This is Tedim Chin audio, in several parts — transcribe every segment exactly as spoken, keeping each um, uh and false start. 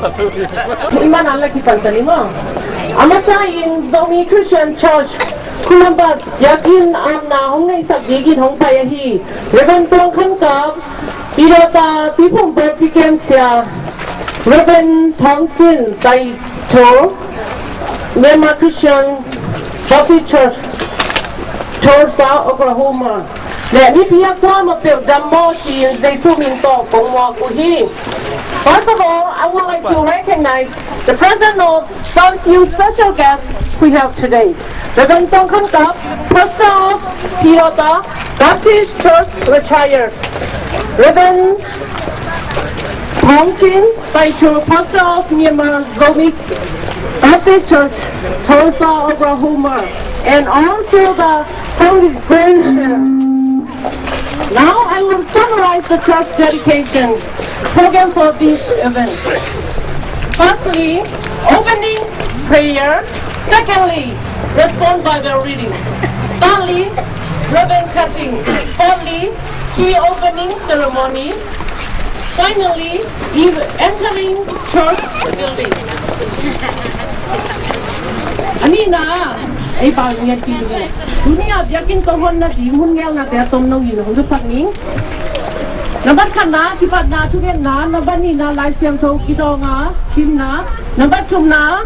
I man an la kipan ta ni maw. A masa in Zomi Christian Church Columbus biakinn amna hong neihsak dingin hong pai ahi Reverend Tuang Khan Kap, Pilota Tuiphum Baptist Camp Sia, Reverend Thawng Cin Taithur, Myanmar Christian Baptist Church, Tulsa, Oklahoma. Le mipi a kuamah peuh dam maw ci-in Jesu min tawh kong muak uh hi. First of all, I would like to recognize the presence of some few special guests we have today. Reverend Tuang Khan Kap, Pastor of Pilota Baptist Church, retired. Reverend Thawng Cin Taithur, Pastor of Myanmar Zomi Baptist Church, Tulsa, Oklahoma, and also the congregation. Now I will summarize the church dedication program for this event. Firstly, opening prayer. Secondly, response Bible reading. Thirdly, ribbon cutting. Fourthly, key opening ceremony. Finally, entering church building. A nihna, ei pau ngiat pi ding. Tuni a biakinn kong honna ding hun ngelnate a tomno in hong zasak ning. Nambat khatna, kipatna, thungetna. Nambat nihna, Lai Siangtho kidawng a simna. Nambat thumna,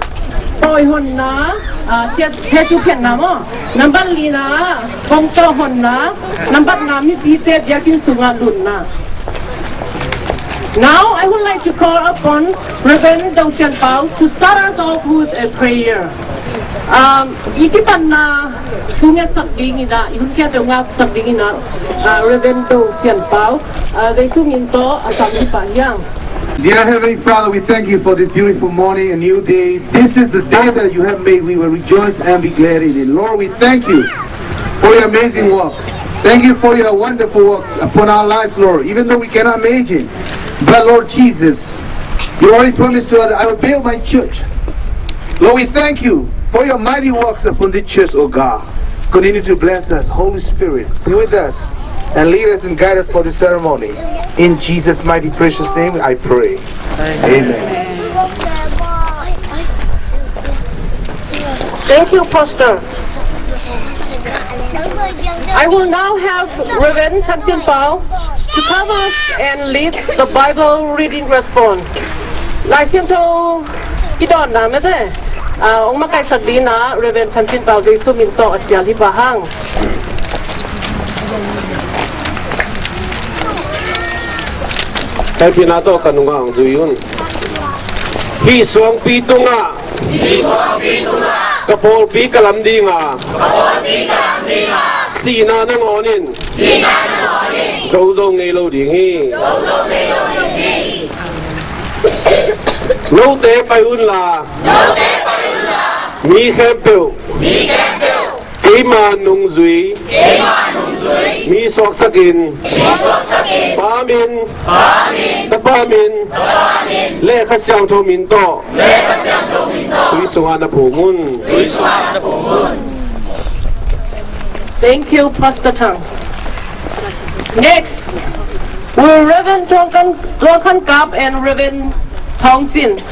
pawihonna, ah, phet, phet tu phetna maw. Nambat lina, kongtawh honna. Nambat nga, mipite biakinn sunga lutna. Now I would like to call upon Reverend Dong Sian Pau to start us off with a prayer. Um, i kipatna thungetsak dingin ah, i hun khempeuh ngaksak dingin ah, uh, Reverend Dong Sian Pau, uh, Jesu min tawh a sam hi pah hiang. Dear Heavenly Father, we thank you for this beautiful morning, a new day. This is the day that you have made. We will rejoice and be glad in it. Lord, we thank you for your amazing works. Thank you for your wonderful works upon our life, Lord, even though we cannot imagine. But Lord Jesus, you already promised to us, "I will build my church." Lord, we thank you for your mighty works upon the church, oh God. Continue to bless us. Holy Spirit, be with us and lead us and guide us for this ceremony. In Jesus' mighty precious name I pray. Amen. Thank you, Pastor. I will now have Reverend Chan Chin Pao to come up and lead the Bible reading response. Lai Siangtho kidawnna mete, ah, hong makaihsak dingin ah Reverend Chan Chin Pao Jesu min tawh a cial hi pah hang. Hehpihna tawh ka nungah hong zui un. Hih suangpi tungah, hih suangpi tungah, ka pawlpi ka lam ding a, ka pawlpi ka lam ding a, sihna nangawn in, sihna nangawn in, zo zo ngei lo ding hi. Zo zo ngei lo ding hi. Note pai unla, note pai unla, mi khempeuh, mi khempeuh, keima nungzui, keima nungzui, mi suaksak in, mi suaksak in, Pa min, Pa min, Tapa min, Tapa min, le Kha Siangtho min tawh, le Kha Siangtho min tawh, tui sungah na phum un. Tui sungah na phum un. Thank you, Pastor Thang. Next, will Reverend Tuang Khan, Tuang Khan Kap and Reverend Thawng Cin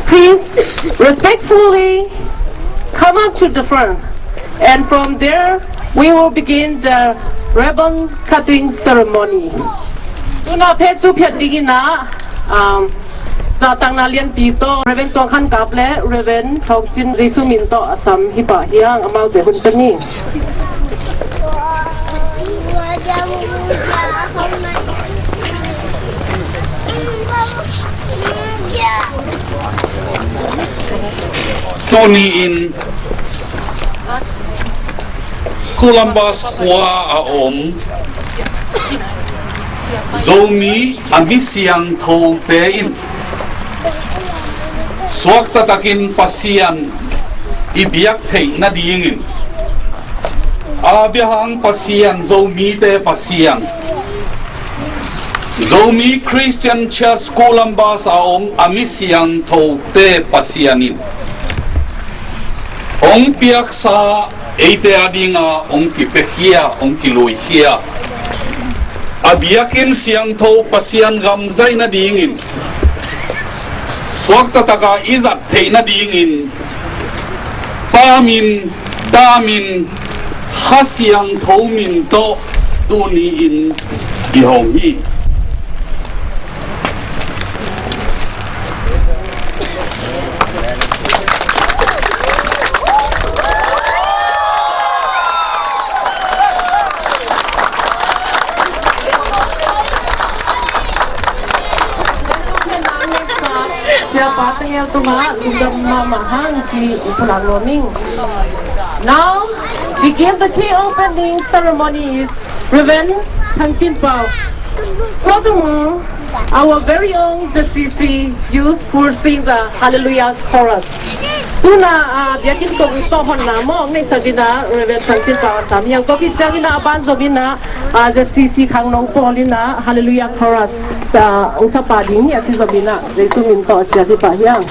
please respectfully come up to the front. And from there, we will begin the ribbon cutting ceremony. Tuna phet tu phet dingin ah, um, zahtakna lianpi tawh Reverend Tuang Khan Kap le Reverend Thawng Cin Jesu min tawh a sam hi pah hiang, amaute hun ta ni. Tuni-in Columbus khua a om Zomi a mi siangthote in suakta takin Pasian i biak theih nadingin, a biahang Pasian, Zomite Pasian, Zomi Christian Church Columbus a om a mi siangthote Pasian in hong piaksa eite a dinga hong kipiakhia, hong kiluikhia a biakinn siangtho Pasian gam zaih nadingin suakta taka i zat theih nadingin Pa min, Ta min, Kha Siangtho min tawh tuni-in i hawm hi. Siapa Tangel tungah lungdam mahmah hang ci pulak lo ning. Now, begin the key opening ceremony is Reverend Thang Cin Pau. Furthermore, our very own Z C C youth who sing the Hallelujah Chorus. Tuna, ah, biakinn kong tawh honna mawh ngaihsak dina Reverend Thang Cin Pau a sam hiang. Tua khit ciangina a ban zom ina, ah, Z C C khang nong pawl ina Hallelujah Chorus sa ong sapa ding hi a ci zom ina Jesu min tawh a ci a ci pah hiang.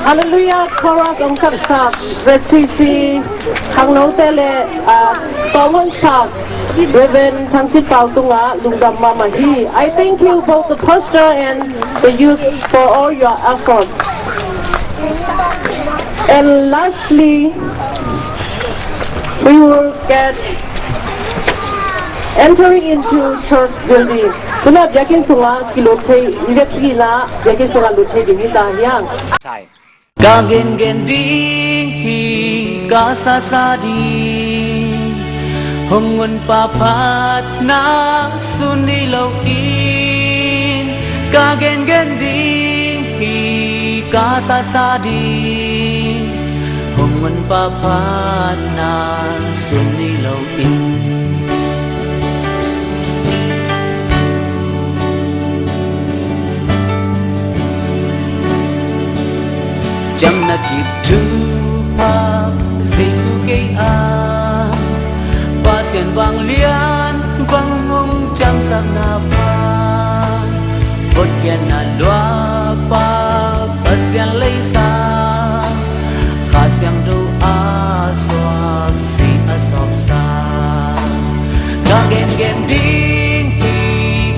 Hallelujah, chorus hong khansak Z C C khangnote le, ah, tawh hong honsak Reverend Thangcin Pau tungah lungdam mahmah hi. I thank you both the pastor and the youth for all your efforts. And lastly, we will get entering into church building. Tu-in biakinn sungah kilut thei, i vekpi-in biakinn sungah lut thei ding hi ta hiang. Ka gengen ding hi, ka sasa ding, hong honpa phatna sun ni loin. Ka gengen ding hi, ka sasa ding, hong honpa phatna sun ni loin. Ciamna kip thupha Jesu kei a, Pasian vanglian bang hong ciamsakna pha, hotkhiatna luapa Pasian leisa, Kha Siangtho a suak si a sawpsa. Ka gengen ding hi,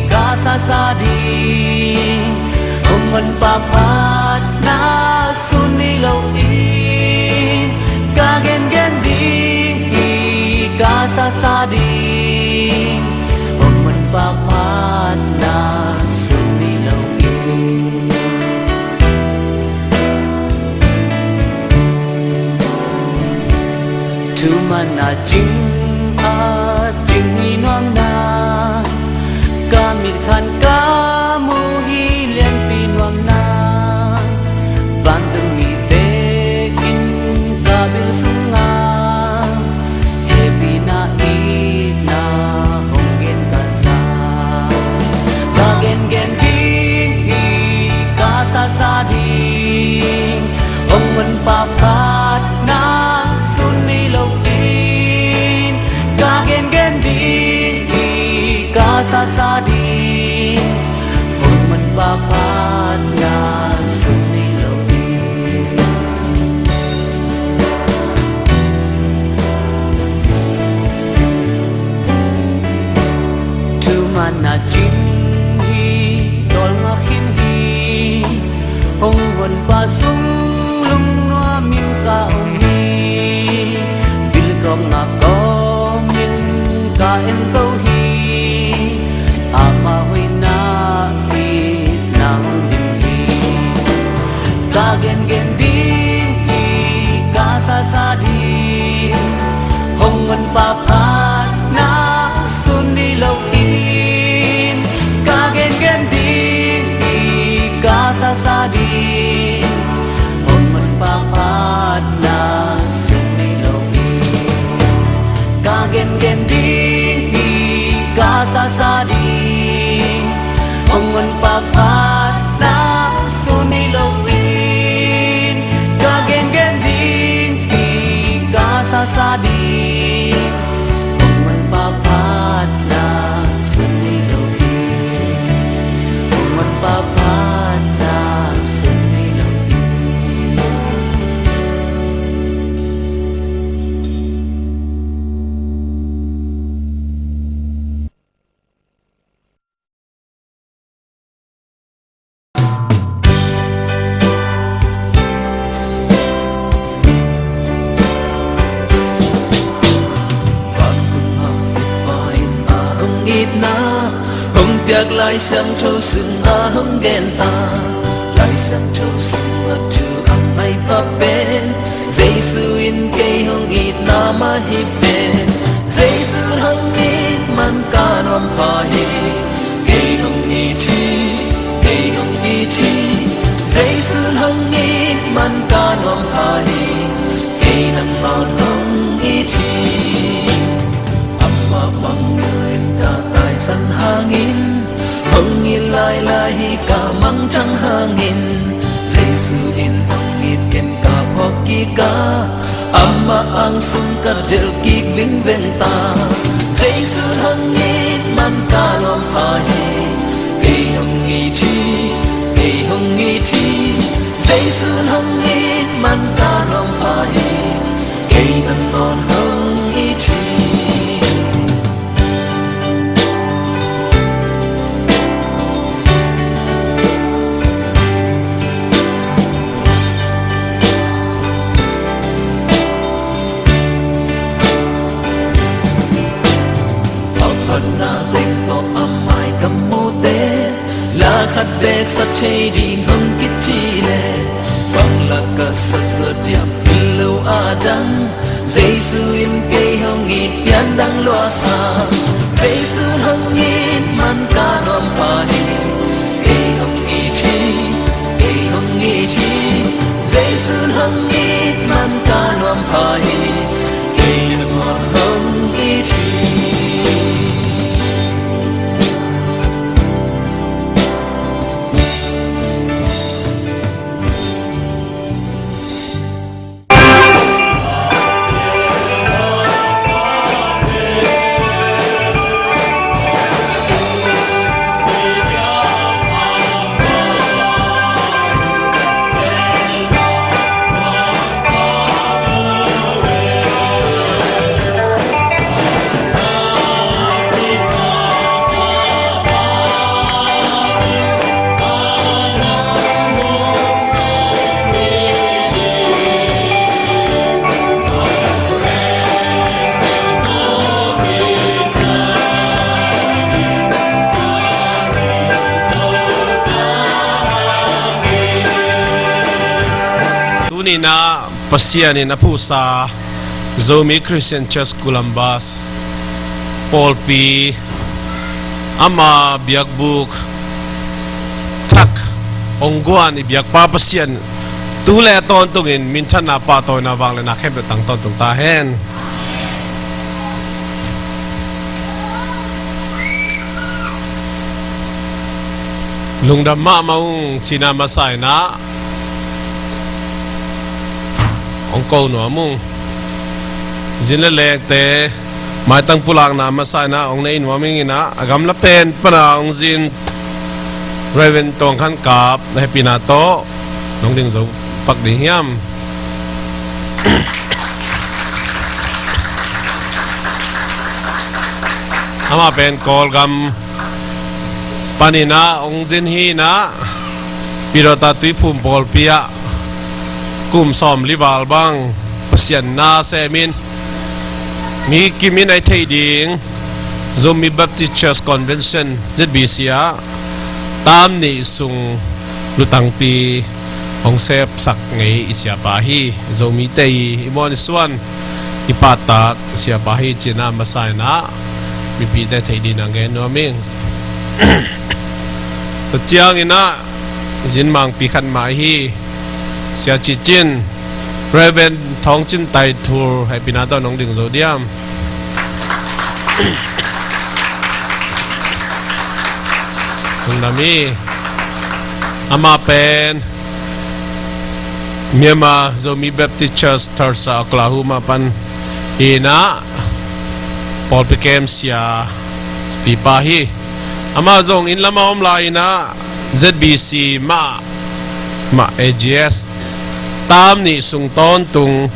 ka sasa ding, hong honpa phatna sun ni loin. Ka gengen ding hi, ka sasa ding, hong honpa phatna sun ni loin. Thumanna cing a cing hi nuam na, ka mitkhan ka muh hi lianpi nuam na, vantung mite in ka bil sungah hehpihna itna hong gen ka sa. Ka gengen ding hi, ka sasa ding, hong honpa phatna sun ni loin. Ka gengen ding hi, ka sasa ding, hong honpa phatna sun ni loin. Thumanna cing hi, tawlnga khin hi, hong honpa sung lungnuamin ka om hi. Vilkawmna kawmin ka ento hi, amah hoihna itna hong dim hi. Ka gengen ding hi, ka sasa ding, hong honpa phatna sun ni loin. Ka gengen ding hi, ka sasa ding, hong honpa phatna sun ni loin. Ka gengen ding hi, ka sasa ding, hong honpa phatna sun ni loin. Ka gengen ding hi, ka sasa ding, hong honpa phatna sun ni loin. Hong honpa phatna sun ni loin. Hong itna hong piak Lai Siangtho sungah hong gen ta. Lai Siangtho sungah thu a maipha pen Jesu in kei hong itna mah hi pen. Jesu hong it man ka nuam pha hi. Kei hong it hi, kei hong it hi. Jesu hong it man ka nuam pha hi. Kei nangmah hong it hi. Amah mangngilh in ka taisan hangin, hong it lailai hi ka mangthang hangin, Jesu in hong it ken ka phawk kik a, amah ang sung ka delh kik vingveng ta. Jesu hong it man ka nuam pha hi. Kei hong it hi, kei hong it hi. Jesu hong it Na teng tawh a mai ka mute, la khat beek sa thei ding hong kici le, bang la ka sa zaw diam, pil lo a dang. Jesu in kei hong it pian dang lua sa, Jesu hong it man ka nuam pha hi. Kei hong it hi, kei hong it hi, Jesu hong it man ka nuam pha hi. Kei nuam hong it hi. Tuni-in ah Pasian in a phuhsa Zomi Christian Church Columbus pawlpi, ama biakbuk thak hong guan i biakpa Pasian tu le tawntungin minthanna, pahtawina, vangliatna khempeuh tang tawntung ta hen. Lungdam mahmah ung, cina masa-in ah hong ko nuam ung. Zin le lengte maitang pulakna masa-in ah hong nei nuam ing in ah, a gamla pen pan a hong zin Reverend Tawng Khan Kap, na hehpihna tawh nong ding zo pak ding hiam? Amah pen Kawlgam panin ah hong zin hi in ah, Pidawta Tuiphum pawlpi ah kum sawmli val bang Pasian na semin, mi kim in a i theih ding Zomi Baptist Church Convention, Z B C ah tam nih sung lutangpi hong sepsak ngei i siapa hi. Zomite i muan i suan i pahtak siapa hi, ci-in ah masa-in ah mipite theih dingin ah gen nuam ing. Tua ciangin ah zin mangpi khat mah hi, Sia Ci Cin, Reverend Thawng Cin Tai Thur, hehpihna tawh nong ding zo diam? Lungdam hi. Amah pen Myanmar Zomi Baptist Church, Tulsa, Oklahoma pan hi in ah, pawlpi kem siapipa hi. Amah zong inn lamah om lai in ah, Z B C mah, mah A G S tam nih sung tawntung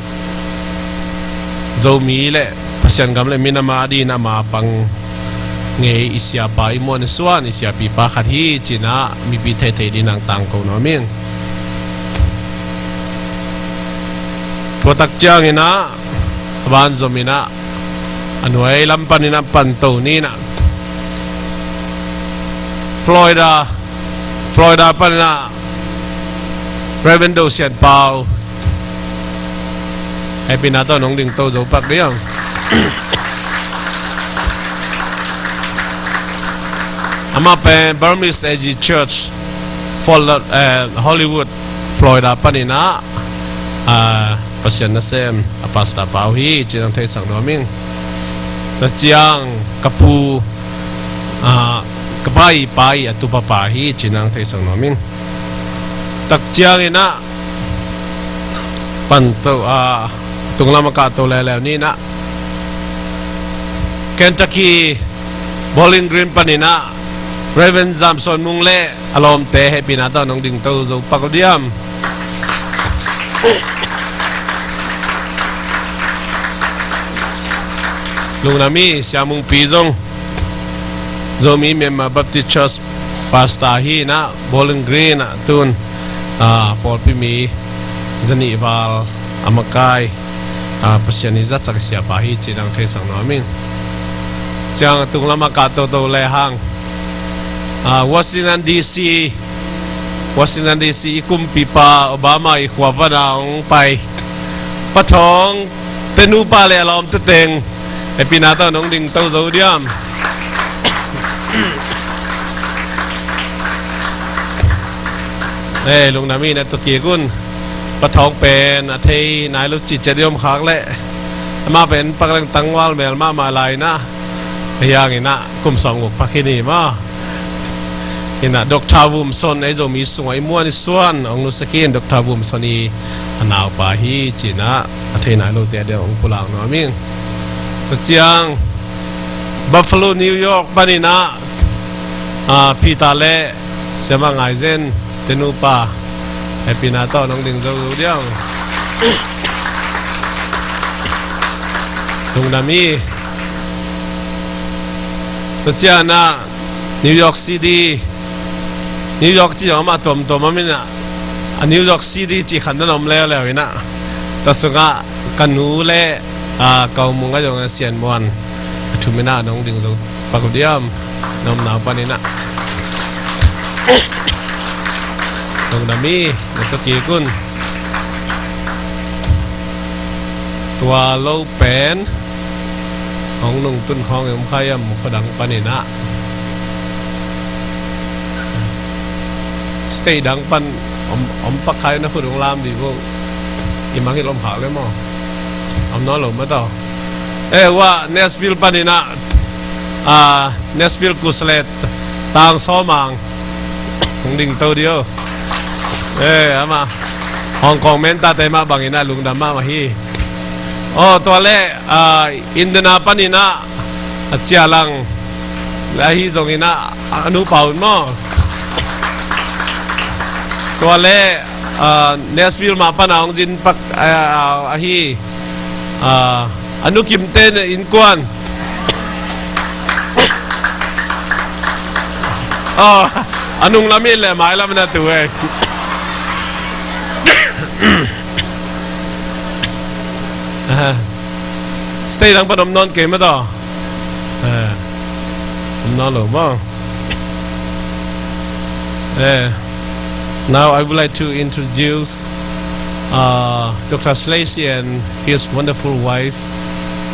Zomi le Pasian gam le minam adingin ama pang ngei i siapa, i muan i suan i siapipa khat hi, ci-in ah mipi theih theih dingin ah tangko nuam ing. Tua tak ciangin ah a vanzom in ah a nuai lam panin ah panto ni in ah, Florida, Florida panin ah Reverend Do Sian Pau, hehpihna tawh nong ding to zo pak diam? Amah pen Burmese A G Church, Fort Laud-, eh, Hollywood, Florida panin ah, ah, Pasian nasem a pastor pa uh hi, ci-in ah theisak nuam ing. Tua ciang ka pu, ah, ka pai pa i a tupa pa hi, ci-in ah theisak nuam ing. Tak ciangin ah panto, ah, tunglam a kahto leuleu ni in ah, Kentucky Bowling Green panin ah Reverend Zam Suan Mung le a lawmte, hehpihna tawh nong ding to zo pak uh diam? Lungdam hi. Sia Mung Pi zong Zomi Myanmar Baptist Church pastor hi in ah, Bowling Green ah tun, ah, pawlpi mi zanih val a makai, ah, Pasian i zatsak siapa hi, ci-in ah theisak nuam ing. Ciang a tung lamah kah toto le hang, ah, Washington D C, Washington D C i kumpipa Obama i khua pana hong pai Pa Thawng te nupa le a lawmte teng, e, pina tawh nong ding to zo diam? E, lungdam hi, na tua kik un. Pa Thawng pen a thei nai lo cih ciat i om khak leh, amah pen pakaleng tangval mel mahmah lai na. Ahi hangin ah kum sawmguk pha khin hi maw. Inah Doctor Vumson, ei Zomi sungah i muan i suan hong nusia khin, Doctor Vumson i a naupa hi ci-in ah a thei nai lote a ding hong pulak nuam ing. Tua ciang Buffalo, New York panin ah, ah, Peter le Siamah Ngai Zen te nupa, e, pina tawh nong ding zo zo diam? Lungdam hi. Tua ciang ah New York City, New York ci zong amah tuamtuam om inah, a New York City ci khat na om leuleu inah, tua sungah ka nu le, a, ka u Mung a zong a Sian Muan, a thum inah nong ding zo pak uh diam? Na omna uh panin ah. Lungdam hi, na tua kik un. Tua lo pen hong nungtun khawng i om kha hiam, khua dang panin ah? State dang pan om, om pak kha hiam, na khut hong lam dih vo. I mangngilh om khak le maw? Om nawn lo mah tawh. E, ua Nashville panin ah, a, Nashville Kus le Tang Saw Mang hong ding to dih o. E, amah Hong Kong mentate mah bangin ah lungdam mahmah hi. Aw, tua le, a, Indiana panin ah a Cia Lang, ahi zongin ah a nupa un maw. Tua le, a, Nashville mah pan a hong zin pak, a, a, ahi, a, a nu Kimte innkuan. Aw, a nung lam in le mai lam in a tu e. Aha. State dang pan om nawn kei mah tawh. Eh, om nawn lo maw. Eh, now I would like to introduce, uh, Doctor Slacy and his wonderful wife.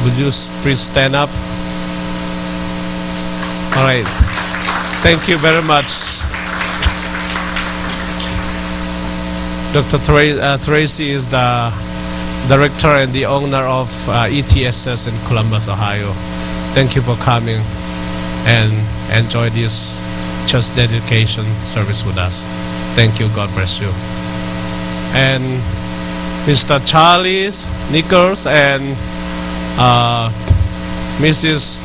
Would you s-, please stand up? All right. Thank you very much. Doctor Tra-, uh, Tracy is the director and the owner of, uh, E T S S in Columbus, Ohio. Thank you for coming and enjoy this church dedication service with us. Thank you. God bless you. And Mister Charles Nichols and, uh, Missus,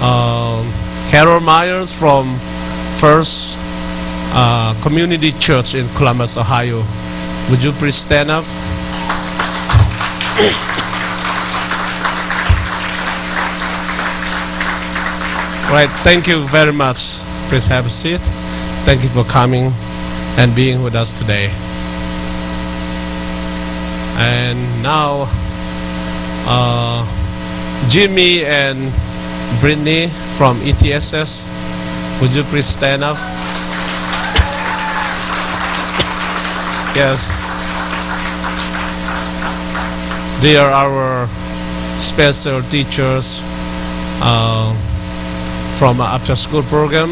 um, Carol Myers from First, uh, Community Church in Columbus, Ohio. Would you please stand up? Right, thank you very much. Please have a seat. Thank you for coming and being with us today. And now, uh, Jimmy and Brittany from E T S S, would you please stand up? Yes. They are our special teachers, uh, from our after-school program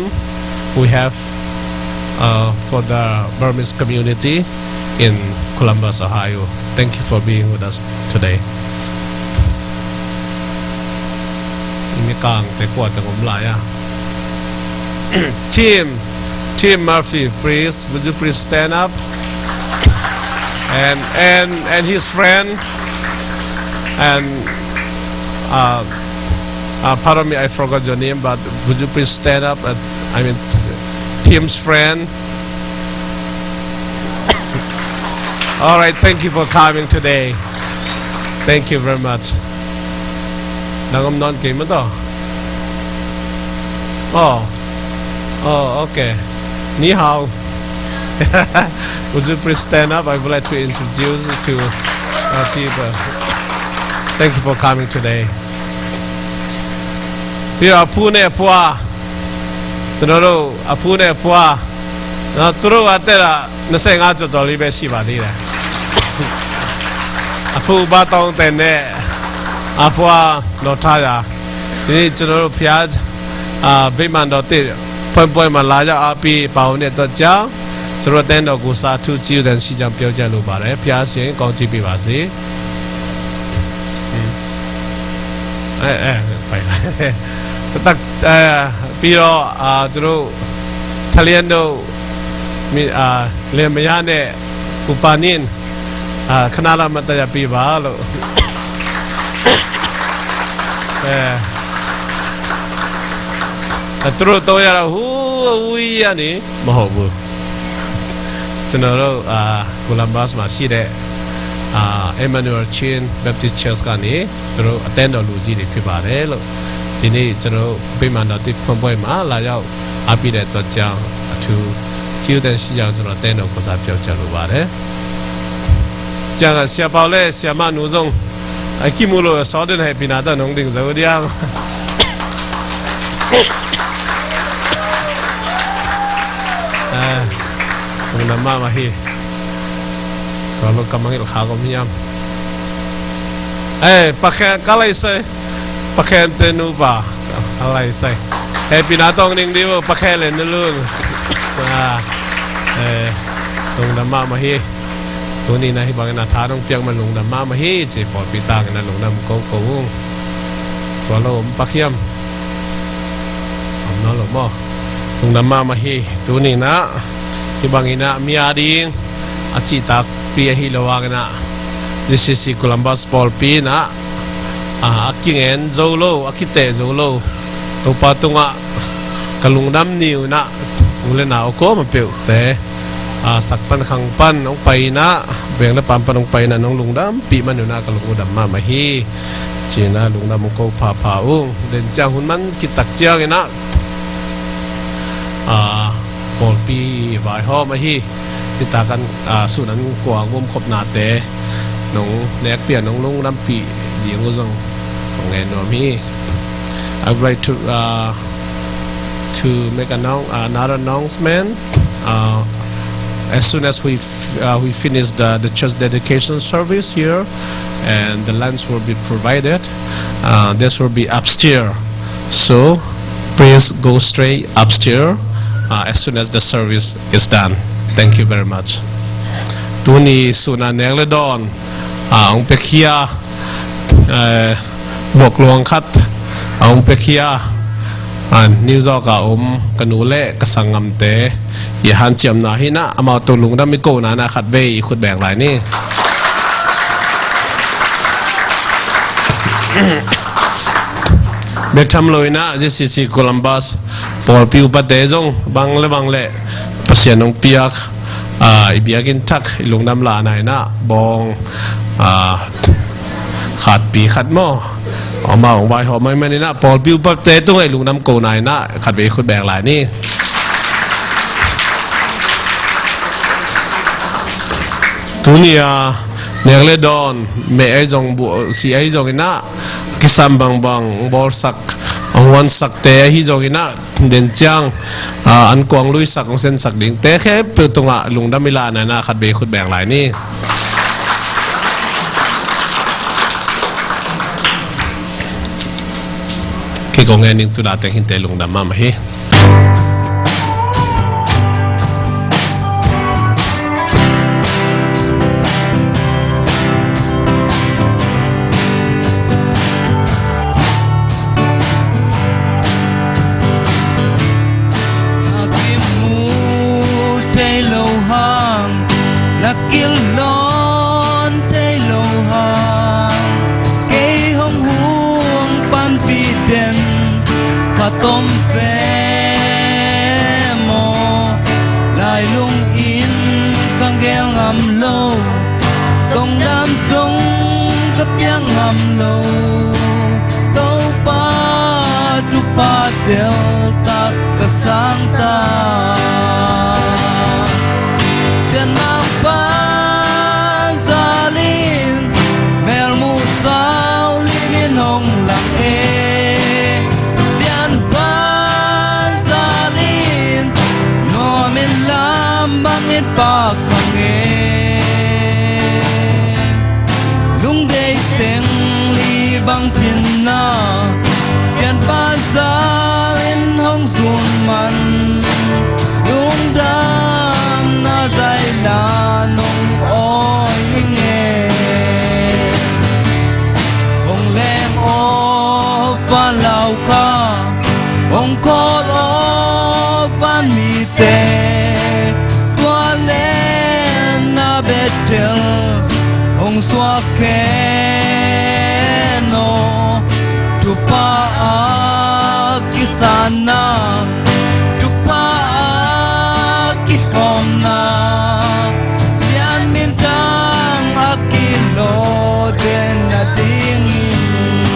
we have, uh, for the Burmese community in Columbus, Ohio. Thank you for being with us today. Imi kang te kua te om lai a. Tim, Tim Murphy, please, would you please stand up? And, and, and his friend, and, uh, uh, pardon me, I forgot your name, but would you please stand up? Uh, I mean, t-, Tim's friend. All right, thank you for coming today. Thank you very much. Nang om nawn kei mah tawh. Oh. Oh, okay. Ni hao. Would you please stand up? I would like to introduce you to, uh, people. Thank you for coming today. ပြီးတော့ အဖူနဲ့အဖွား၊ ကျွန်တော်တို့ အဖူနဲ့အဖွားနော်၊ သူတို့က တက်တာ နှစ်ဆယ့်ငါးကျော်ကျော်လေးပဲ ရှိပါသေးတယ်။ အဖူ ဘါတောင်းသဲးနဲ့ အဖွား နော်ထားရာ၊ ဒီနေ့ ကျွန်တော်တို့ ဘုရား၊ အာ၊ ဗိမာန်တော်သစ် ဖွင့်ပွဲမှာ လာရောက်အားပေး ပါဝင်တဲ့အတွက်ကြောင့် ကျွန်တော် အသင်းတော်ကို စာအထူး ကျေးဇူးတင်ရှိကြောင်း ပြောကြားလိုပါတယ်။ ဘုရားရှင် ကောင်းချီးပေးပါစေ။ အဲ၊ အဲ၊ ပြီးတော့၊ အာ၊ ကျွန်တော်တို့ ထလျန်တို့၊ မ၊ အာ၊ လင်မယားနဲ့ ကိုပါနင်း၊ အာ၊ ခဏလောက် မတ်တတ်ရပ်ပေးပါလို့။ အဲ၊ အဲ၊ သူတို့သုံးယောက်တော့ ဟိုး၊ အဝေးကြီးကနေ မဟုတ်ဘူး။ ကျွန်တော်တို့၊ အာ၊ ကိုလမ်ဘတ်မှာရှိတဲ့၊ အာ၊ Emmanuel Chin Baptist Church ကနေ သူတို့ အသင်းတော်လူကြီးတွေ ဖြစ်ပါတယ်လို့။ ဒီနေ့ ကျွန်တော်တို့ ဗိမာန်တော်သစ် ဖွင့်ပွဲမှာ လာရောက်အားပေးတဲ့အတွက်ကြောင့် အထူးကျေးဇူးတင်ရှိကြောင်း ကျွန်တော် အသင်းတော်ကိုယ်စား ပြောကြားလိုပါတယ်။ ကျန်က ဆရာပေါက် နဲ့ ဆရာမ နူဇုံ၊ အကိမူလို့ စောဒန် ဟဲပီနာ တနုံဒိင် ဇဝဒီယမ်။ အဲ၊ နမမဟီ၊ ကလောကမငိလ်ခါကမယမ်။ အဲ၊ ပခဲကလိုက်စဲ၊ ပခဲတနူပါ၊ ကလိုက်စဲ၊ ဟဲပီနာ တောင်းဒိင်ဒီဝ ပခဲလဲနလူ။ အာ၊ အဲ၊ နမမဟီ။ Tuni in ah hih bangin a tha nong piak man lungdam mahmah hi, ci pawlpi tangin ah lungdam koko ung. Tua lo om pak hiam? Om nawn lo maw? Lungdam mahmah hi. Tuni in ah hih bangin ah mi a ding a cihtakpi ahi lo hangin ah J C C Columbus pawlpi in ah, a, a kingen zo lo, a kiteh zo lo Topa tungah ka lungdam ni uh in ah, u le nau kawm a peuhte, a, sak pan khang pan hong pai in ah, veng le paam pan hong pai in ah, nong lungdampih man uh in ah ka lung uh dam mahmah hi, ci-in ah lungdam hong ko phapha ung. Den ciang hun man kitak ciangin ah, a, pawlpi vaihawm ahi, hita kan, a, sun an kuang umkhopnate nong nekpih a nong lungdampih ding uh zong kong ngen nuam hi. I would like to, uh, to make annou-, another announcement. Uh, as soon as we f-, uh, we finish the, the church dedication service here, and the lunch will be provided, uh, this will be upstairs. So, please go straight upstairs, uh, as soon as the service is done. Thank you very much. Tuni sun a nek le dawn, uh, hong piakhia, uh, vok luang khat a hong piakhia, a, New York a om ka nu le ka sanggamte i hanciamna hi in ah, amau tawh lungdam i kohna in ah khatvei i khut beng lai ni. Bek tham lo in ah J C C Columbus pawlpi upate zong bang le bang le Pasian hong piak, a, i biakinn thak i lungdam lahna in ah bawng, a, khatpi khat maw, amau hong vaihawm ahih manin ah pawlpi upate tungah i lungdam kohna in ah khatvei i khut beng lai ni. Tuni a nek le dawn, meh ahi zong, buh si ahi zongin ah, kisam bangbang hong bawlsak, hong huansakte ahi zongin ah, den ciang, a, an kuang luisak, hong sensak dingte khempeuh tungah lungdam i lahna in ah khatvei khut beng lai ni. Kei kong ngen ding tuna teng hinte, lungdam mahmah hi. Na kimu thei lo hang, na kilawm thei lo hang, kei hong hong panpih den khat om ve maw? Lailung in ka gel ngam lo, dongdam zong ka piak ngam lo, Topa thupha deltak ka sang ta. Sianmangpa zal in, melmuh sawlin in hong lang e. man, lungdamna zai la nong awi ning e. Hong leng awk van laukhak, hong khawl awk van mite, tua leh na Bethel hong suak khen aw. Thupha a kisanna, thupha a kihawmna, Sian minthang a kilawh den nadingin,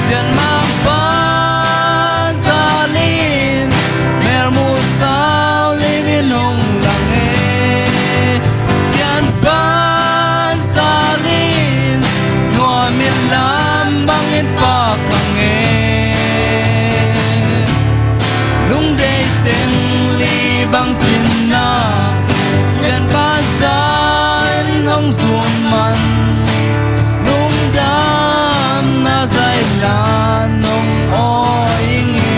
Sian mangpa zalin, melmuh sau limin hong lang e. Sian pa zalin, nuamin lam bangin pak hang e. Lungdei teng li bang cinna, Sian pa zalin hong zun man, lungdamna zai la nong awi ing e.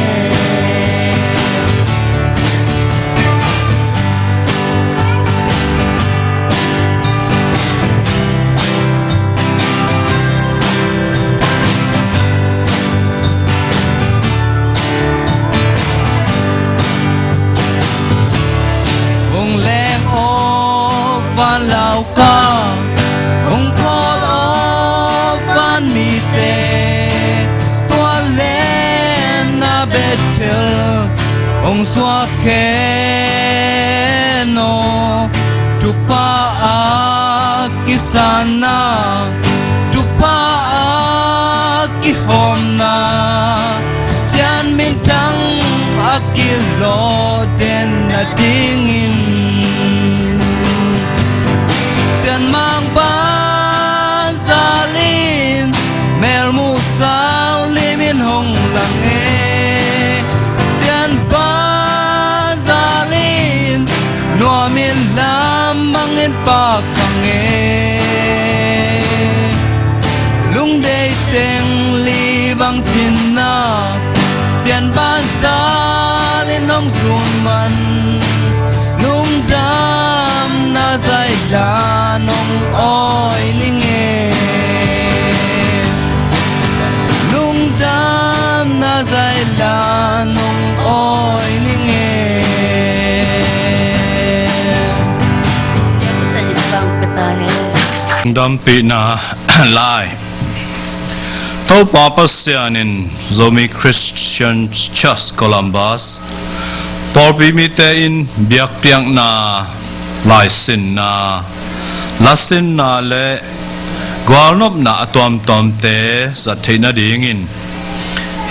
Hong leng awk van laukhak, hong khawl awk van mite, tua leh na Bethel hong suak khen aw. Thupha a kisanna, thupha a kihawmna, Sian minthang a kilawh den nadingin, Sian mangpa zalin, melmuh sau limin hong lang e. Sian pa zalin, nuamin lam bangin pak hang e. Lungdei teng li bang cinna, Sian pa zalin hong zun man, lungdamna zai la nong awi ning e. Lungdamna zai la nong awi ning e. Lungdampihna lai. Topa Pasian in Zomi Christian Church Columbus pawlpi mite in biakpiakna, laisinna, lasinna le gualnopna a tuamtuamte zat theih nadingin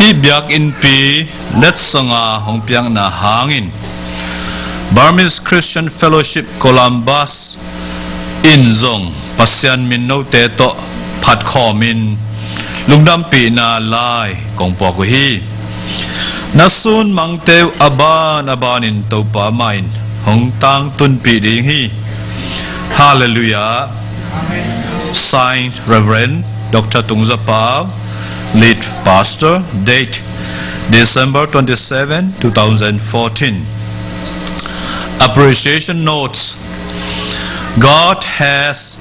hih biakinnpi letsonga hong piakna hangin Burmese Christian Fellowship Columbus in zong Pasian min note tawh phatkhawmin lungdampihna lai kong puak uh hi. Na sun mangte uh a ban a banin Topa mah in hong tangtunpih ding hi. Halleluiah. Signed, Reverend Doctor Tung Za Pau, Lead Pastor. Date, December twenty-seven, two thousand fourteen. Appreciation notes. God has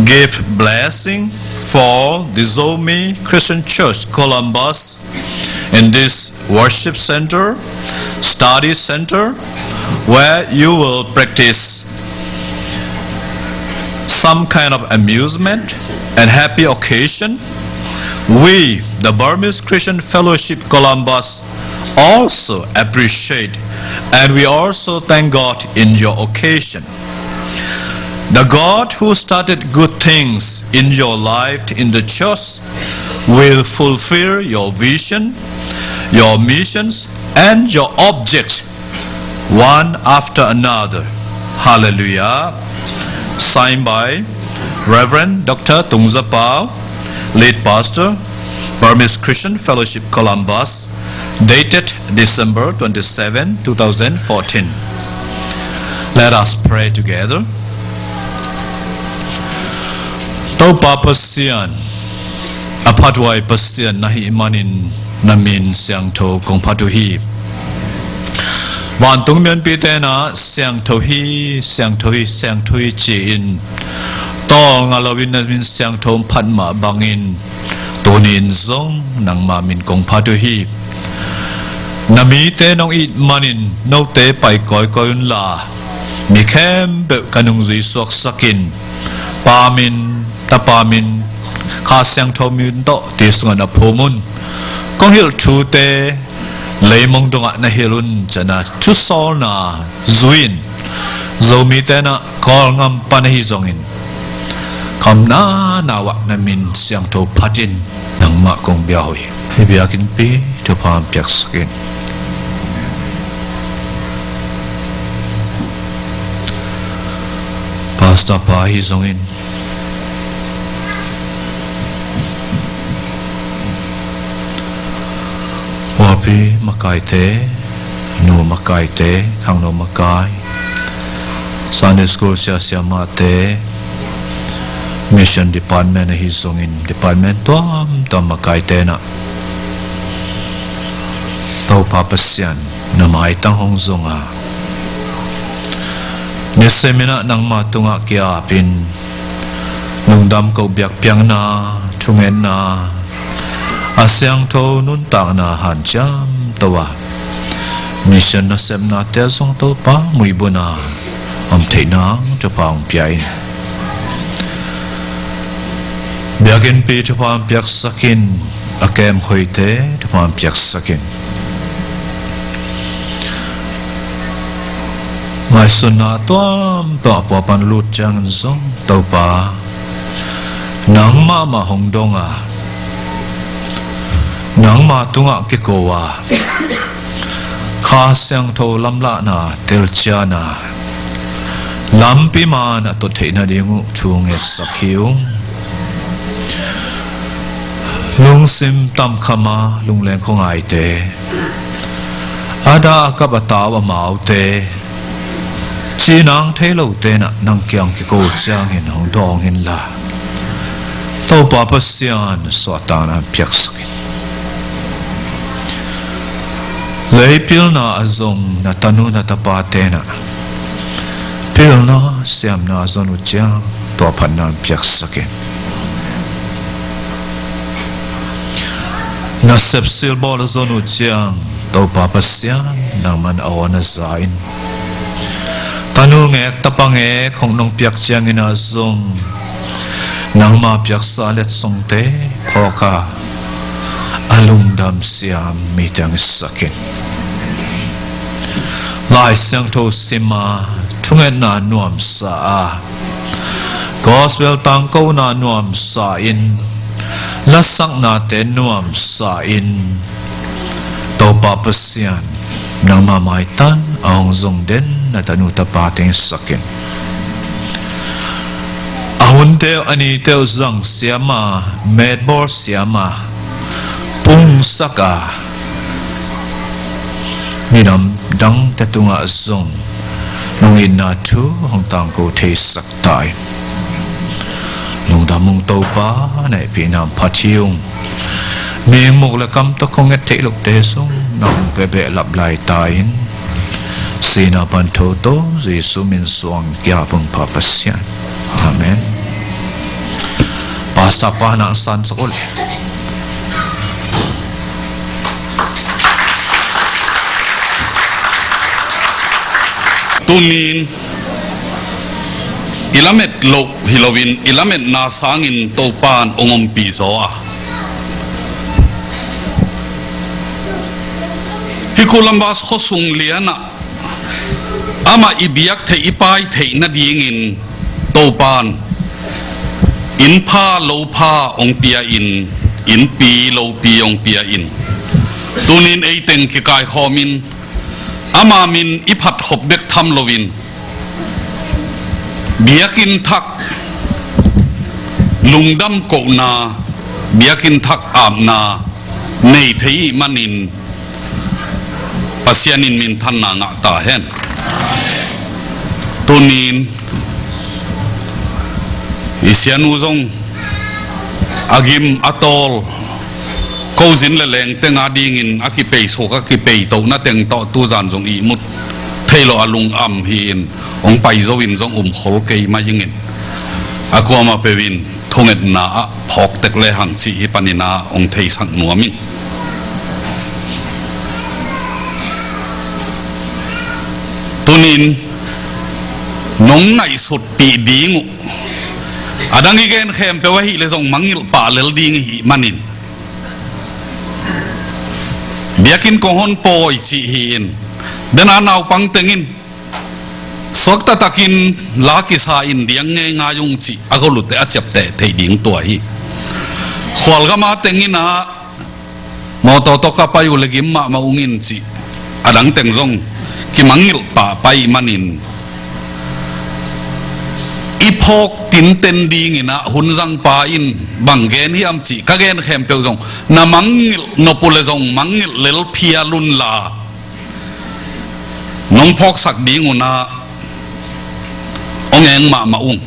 give blessing for the Zomi Christian Church Columbus in this worship center, study center, where you will practice some kind of amusement and happy occasion. We, the Burmese Christian Fellowship Columbus, also appreciate and we also thank God in your occasion. The God who started good things in your life, in the church, will fulfill your vision, your missions, and your objects one after another. Hallelujah. Signed by Reverend Doctor Tung Za Pau, Lead Pastor, Burmese Christian Fellowship Columbus, dated December twenty-seven, two thousand fourteen. Let us pray together. Topa Pasian, A phathuai Pasian na hih manin na min siangtho kong phat uh hi. Vantung mianpite in ah siangtho hi, siangtho hi, siangtho hi ci-in tawlnga loin na min siangtho phat mah bangin tuni-in zong nangma min kong phat uh hi. Na mite nong it manin note pai kawikawi unla mi khempeuh ka nungzui suaksak in, Pa min, Tapa min, Kha Siangtho min tawh ti sungah na phum un. Kong hilh thute leimong dongah na hilh un, ci-in ah thusawlna zui-in Zomite in ah Kawlgam pan ahi zongin khamna nau ah na min siangtho phatin nangmah kong bia uh hi. Hih biakinnpi thupha hong piaksak in. Pastor pa ahi zongin Huapi makaite, nu makaite, khangno makai, Sunday school sia siamahte, mission department ahi zongin department tuamtuam makaite in ah Topa Pasian na maitang hong zong a, nisim in ah nangma tungah ki-apin lungdam ko biakpiakna, thungetna, a siangtho nuntakna hanciam to a, mission nasepnate ah zong Topa muibun a om theih nang thupha hong pia in. Biakinnpi thupha hong piaksak in, a kem khoite thupha hong piaksak in. Ngaihsunna tuamtuam a pua pan lut ciangin zong Topa nangmah mah hong dong a, nangma tungah kiko a, Kha Siangtho lamlahna telcian a, lampi man a tot theih nading uh thu ngetsak hi ung. Lungsim tamkham a lungleng khuangaite, a dah a kap a tau amaute, cih nang thei lote in ah nang kiang kiko ciangin hong dawng inla, Topa Pasian suahtakna piaksak in. Lei pilna a zong na tanu na tapate in ah pilna siamna a zon uh ciang tua phatna piaksak in. Nasep silbawl a zon uh ciang Topa Pasian nangman a aw na za in. Tanu ngek tapa ngek hong nong piak ciangin ah zong nangma piaksa letsongte phawk a, a lungdam siam mite hong hisak in. Lai Siangtho sim a, thungetna nuamsa a, gospel tangkona nuamsa in, lasaknate nuamsa in, Topa Pasian nangma maitan a hong zong den na tanu tapate hong hisak in. A hunte uh a nite uh zang siam a, metbawl siam a, pungsak a, minam dangte tungah zong nong itna thu hong tangko theisak ta in. Lungdam ung Topa, na hehpihna phat hi ung. Mihing muk le kam tawh kong nget theih lote zong nang hong pia behlap lai ta in. Sihna pan thoto Jesu min suang ki-ap ung Pa Pasian. Amen. Pastor pa nang sansak uh leh. Tunin i lamet loh hi loin i lametna sangin Topan hong ompih zaw a, hih Columbus khuasung lianah amah i biak theih i pai theih nadingin Topan inn pha lo pha hong pia in, innpi lopi hong pia in, tunin ei teng kikaikhawmin ama min i phatkhop bek tham loin biakinn thak lungdam kohna, biakinn thak apna nei thei ih manin Pasian in minthanna ngah ta hen. Tunin i sianu zong a gim a tawl, kozin le lengteng a dingin a kipeisuk a kipeitohna teng tawh tuzan zong ihmut thei lo a lungam hi-in hong pai zo in zong um khol kei mai ingin, a kuamah peuh in thungetna ah phawk tek lehang cih hih panin ah hong theisak nuam ing. Tunin nong ngaihsutpih ding uh, a dang i gen khempeuh ahih leh zong mangngilh pah lel ding i hih manin, biakinn kong hon pawi cih hi-in, den a naupang teng in suakta takin la kisa in diang ngeingai ung cih a golute a ciapteh theih ding tua hi. Khualgam a teng in ah mawtaw tawh ka pai uh leh gim mahmah ung in cih a dang teng zong kimangngilh pah pai manin, i phawk tinten dingin ah hun zangpa in bang gen hiam cih ka gen khempeuh zong na mangngilh nop uh leh zong mangngilh lel phial unla, nong phawksak ding un ah hong eng mahmah ung.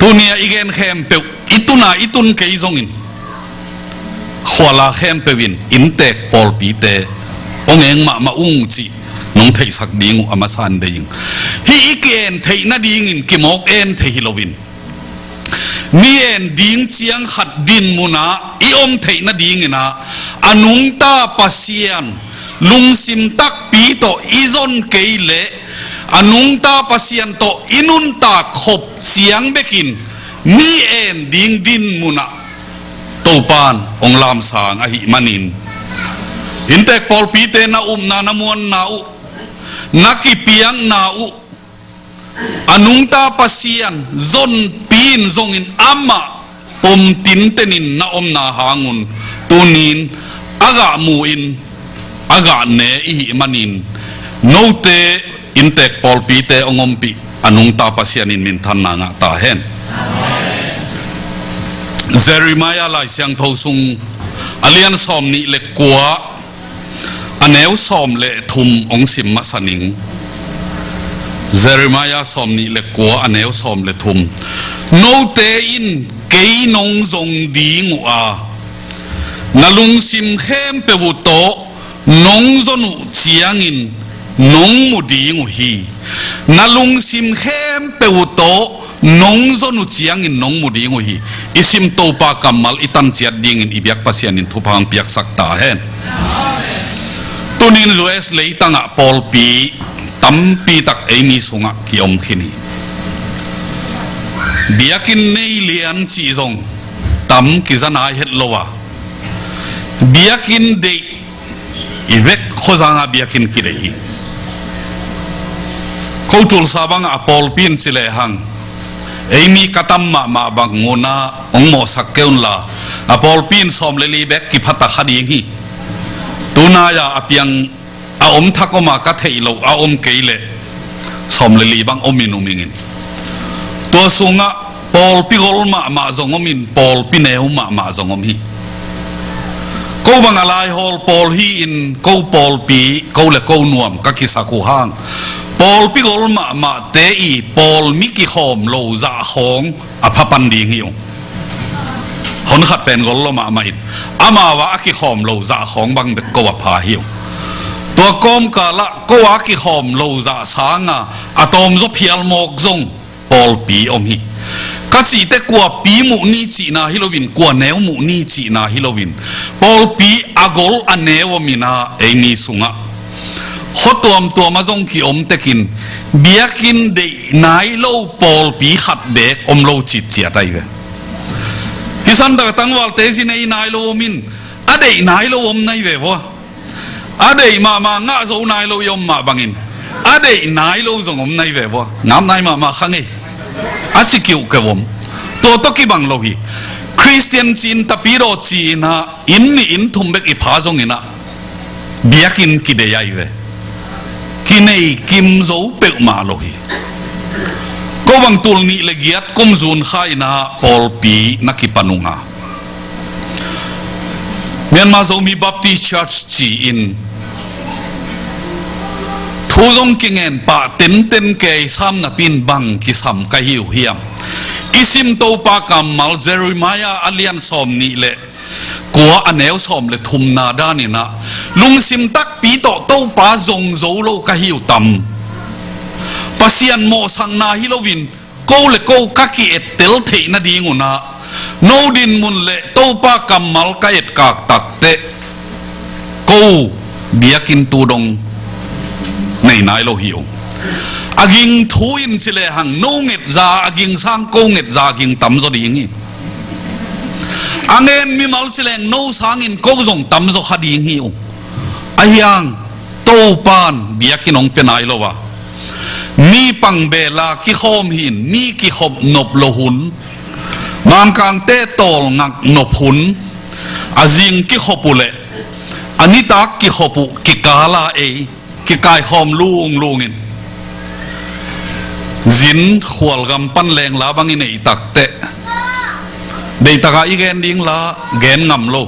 Tuni a i gen khempeuh i tun a i tun kei zongin, khual a khempeuh in inntek pawlpite hong eng mahmah ung cih nong theihsak ding uh a masa in deih ing. Hih i ki-en theih nadingin kimawk en thei hi loin, mi en ding ciang khat dinmun ah i om theih nadingin ah, a nungta Pasian lungsim takpi tawh i zon kei leh, a nungta Pasian tawh i nuntak khop ciang bekin mi en ding dinmun ah Topa'n hong lamsang ahih manin, inntek pawlpite na upna, na muanna uh, na kipiakna uh, a nungta Pasian zonpi in zongin amah pom tinten in na omna hang un, tunin a gah mu in a gah ne i hih manin, note inntek pawlpite hong ompih a nungta Pasian in minthanna ngah ta hen. Jeremiah Lai Siangtho sung a lian sawmnih le kua, a neu sawm le thum hong sim masa ning. Jeremiah sawmnih le kua, a neu sawm le thum. Note in kei nong zong ding uh a, na lungsim khempeuh uh tawh nong zon uh ciangin nong mu ding uh hi. Na lungsim khempeuh uh tawh nong zon uh ciangin nong mu ding uh hi. I sim Topa kammal i tan ciat dingin i biak Pasian in thupha hong piaksak ta hen. Tunin U S leitang ah pawlpi tampi tak ei mi sungah ki-om khin hi. Biakinn nei lian cih zong tam kiza nai het lo a, biakinn deih i vek khuazang ah biakinn kideih hi. Ko Tulsa bang ah a pawlpi in ci lehang, ei mi ka tam mahmah bang un ah hong mawhsak kei unla, a pawlpi in sawm le li bek kipha ta kha ding hi. Tunai a a piang a om thak om a ka theih loh a om kei leh sawm le li bang om in um ing in. Tua sungah pawlpi gol mahmah zong om in, pawlpi neu mahmah zong om hi. Ko bang a laihawl pawl hi-in, ko pawlpi, ko le ko nuam ka kisak uh hang, pawlpi gol mahmahte i pawlmi kikhawm lo zah khawng a pha pan ding hi ung. Hon khat pen gol lo mahmah in, amau ah a kikhawm lo zah khawng bang bek ko a pha hi ung. Tua kawmkal ah ko a kikhawm lo zah sanga a tawmzaw phial mawk zong pawlpi om hi. Ka cihte kua pi muh ni cihna hi loin, kua neu muh ni cihna hi loin, pawlpi a gol a neu om in ah ei mi sungah khua tuamtuam ah zong ki-om tekin, biakinn deih nai lo pawlpi khat beek om lo citciat ahi ve. Hih santak a tangvalte zi nei nai lo om in, a deih nai lo om nai ve vua. A deih mahmah ngah zo nai lo i om mah bangin, a deih nai lo zong om nai ve vua. Ngam nai mahmah kha ngei. A ci kiuhkeuh om. Tua tawh kibang lo hi. Khristian ci-in tapidaw ci-in ah, inn nih inn thum bek i pha zongin ah, biakinn kideih ahi ve. Kinei kim zo peuhmah lo hi. Ko bang tul nih le giat kum zun kha in ah pawlpi na kipan ung a, Myanmar Zomi Baptist Church ci-in thu zong kingen pah tenten kei sam napi in bang kisam ka hi uh hiam? I sim Topa kammal Jeremiah a lian sawm nih le kua a neu sawm le thumna danin ah, lungsim takpi tawh Topa zong zo lo ka hi uh tam. Pasian mawhsakna hi loin ko le ko ka ki-ettel theih nadingun ah, no dinmun le Topa kammal ka etkak takteh ko biakinn tu dong nei nai lo hi uh. A ging thu in ci lehang no ngetza a ging sang ko ngetza a ging tamzaw ding hi. A ngen mimal ci leng no sangin ko zong tamzaw kha ding hi uh. Ahi hang Topan biakinn hong pia nai lo a, mi pang bela kikhawm hi-in mi kikhop nop lo hun, Mangkangte tawlngak nop hun, a zing kikhop uh le a nitak kikhop uh kikala ei kikaikhawm lunglungin, zin khualgam pan lengla bangin ei takteh, deitakah i gen ding la gen ngam lo.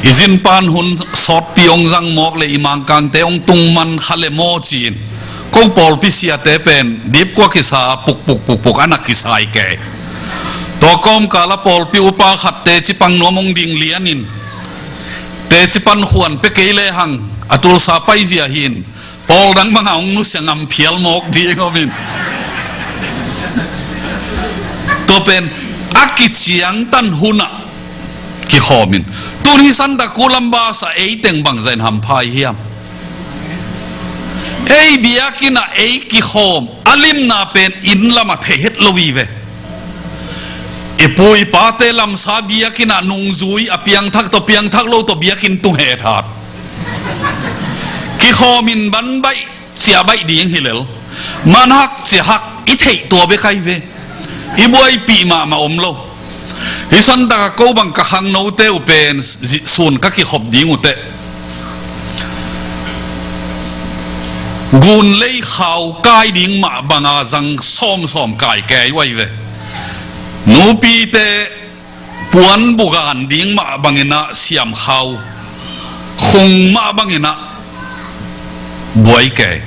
I zin pan hun sawtpi hong zang mawk le i Mangkangte hong tung man kha le maw ci-in, ko pawlpi siate pen dipkua kisa pukpuk pukpuk a na kisai kei. Tua kawmkal a pawlpi upa khat teci pang nuam hong ding lianin, teci pan khuan pia kei lehang a tulsa paizia hi-in, pawl dang banga hong nusia ngam phial mawk ding om in. Tua pen a kiciangtan hunah kikhawm in. Tun hi santa Columbus ah ei teng bangzah in hampha i hiam? Ei biakinn ah ei kikhawm a limna pen inn lamah thei het lo hi ve. I pu i pate lamsa biakinn ah nungzui a piangthak tawh piangthak lo tawh biakinn tung hethat. Kikhawm in ban baih ciah baih ding hi lel, man hak ciah hak i theih tua bek ahi ve. I buaipih mahmah om lo. Hi santaka ko bang ka khangnote uh pen zi-, sun ka kikhop ding uh teh, gun lei khau kai ding mah banga zang sawmsawm kai kei uh ahi ve. Nupite puan bugan ding mah bangin ah siamkhau, khung mah bangin ah buai kei.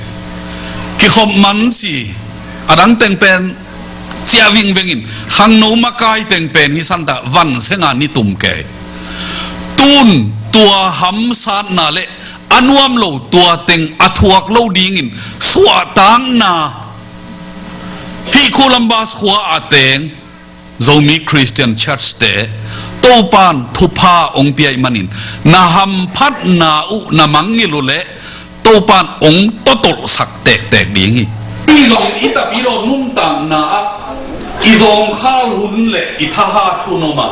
Kikhop man ci, a dang teng pen ciah vingveng in, khangno makai teng pen hi santa van senga ni tum kei. Tun tua hamsatna le a nuam lo tua teng a thuak lo dingin suahtakna, hih Columbus khua a teng Zomi Christian Church te Topan thupha hong pia ih manin na hamphatna uh na mangngilh uh leh Topan hong totolhsak tektek ding hi. I zong i tapidaw nuntakna ah i zawngkhal hun le i thahat hun om a,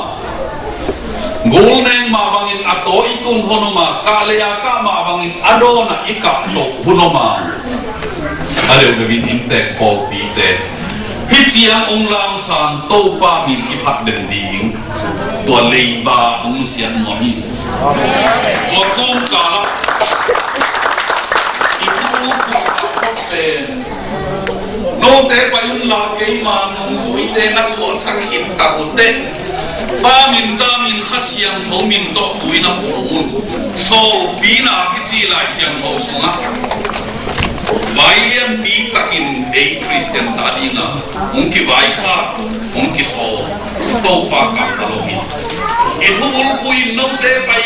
gulneng mah bangin a tawi i tun hun om a, kah le a kah mah bangin a dawn ah i kah toh hun om a, a deuhdeuh in inntek pawlpite hih ciang hong lamsan Topa min i phat den ding tua leiba hong nusiat nuam hi. Tua kawmkal ah i thu pen note pai un la, keima nungzuite na suahsak khit tak uh teh, Pa min, Ta min, Kha Siangtho min tawh tui na phum un. Sawlpina kici Lai Siangtho sungah vai lianpi takin ei Khristian ta dingah hong kivaikhak, hong kisawl Topa kammal om hi. I thubulphuh in note pai,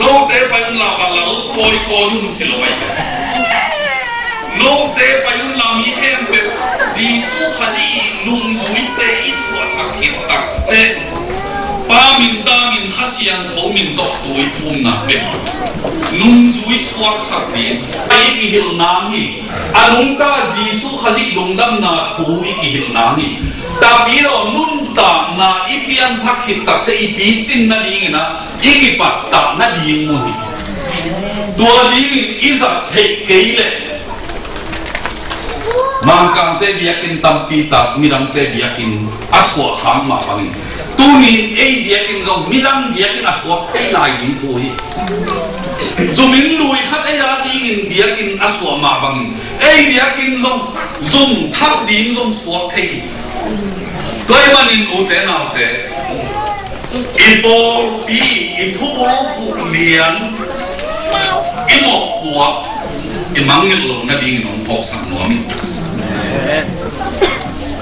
note pai un la, va lal kawikawi un ci lo ahi. Note pai un la, mi khempeuh Jesu Khazih ii nungzuite i suahsak khit takteh, Pa min, Ta min, Kha Siangtho min tawh tui phumna pia ding, nungzui suaksak ding, i kihilh nang hi. A nungta Jesu Khazih lungdamna thu i kihilh nang hi. Tapidaw nuntakna i pianthak khit takteh i picin nadingin ah i kipattah nading mun hi. Tua dingin i zat theih kei leh Mangkangte biakinn tampi tak midangte biakinn a suah khak mah bangin, tunin ei biakinn zong midang biakinn a suak thei lai ding thu hi. Zumin lui khat ei a dingin biakinn a suah mah bangin ei biakinn zong zum thak ding zong suak thei hi. Tua ahih manin ute naute, i pawlpi, i thubulphuh lian, i mawhpuak, i mangngilh loh nadingin hong phawksak nuam in.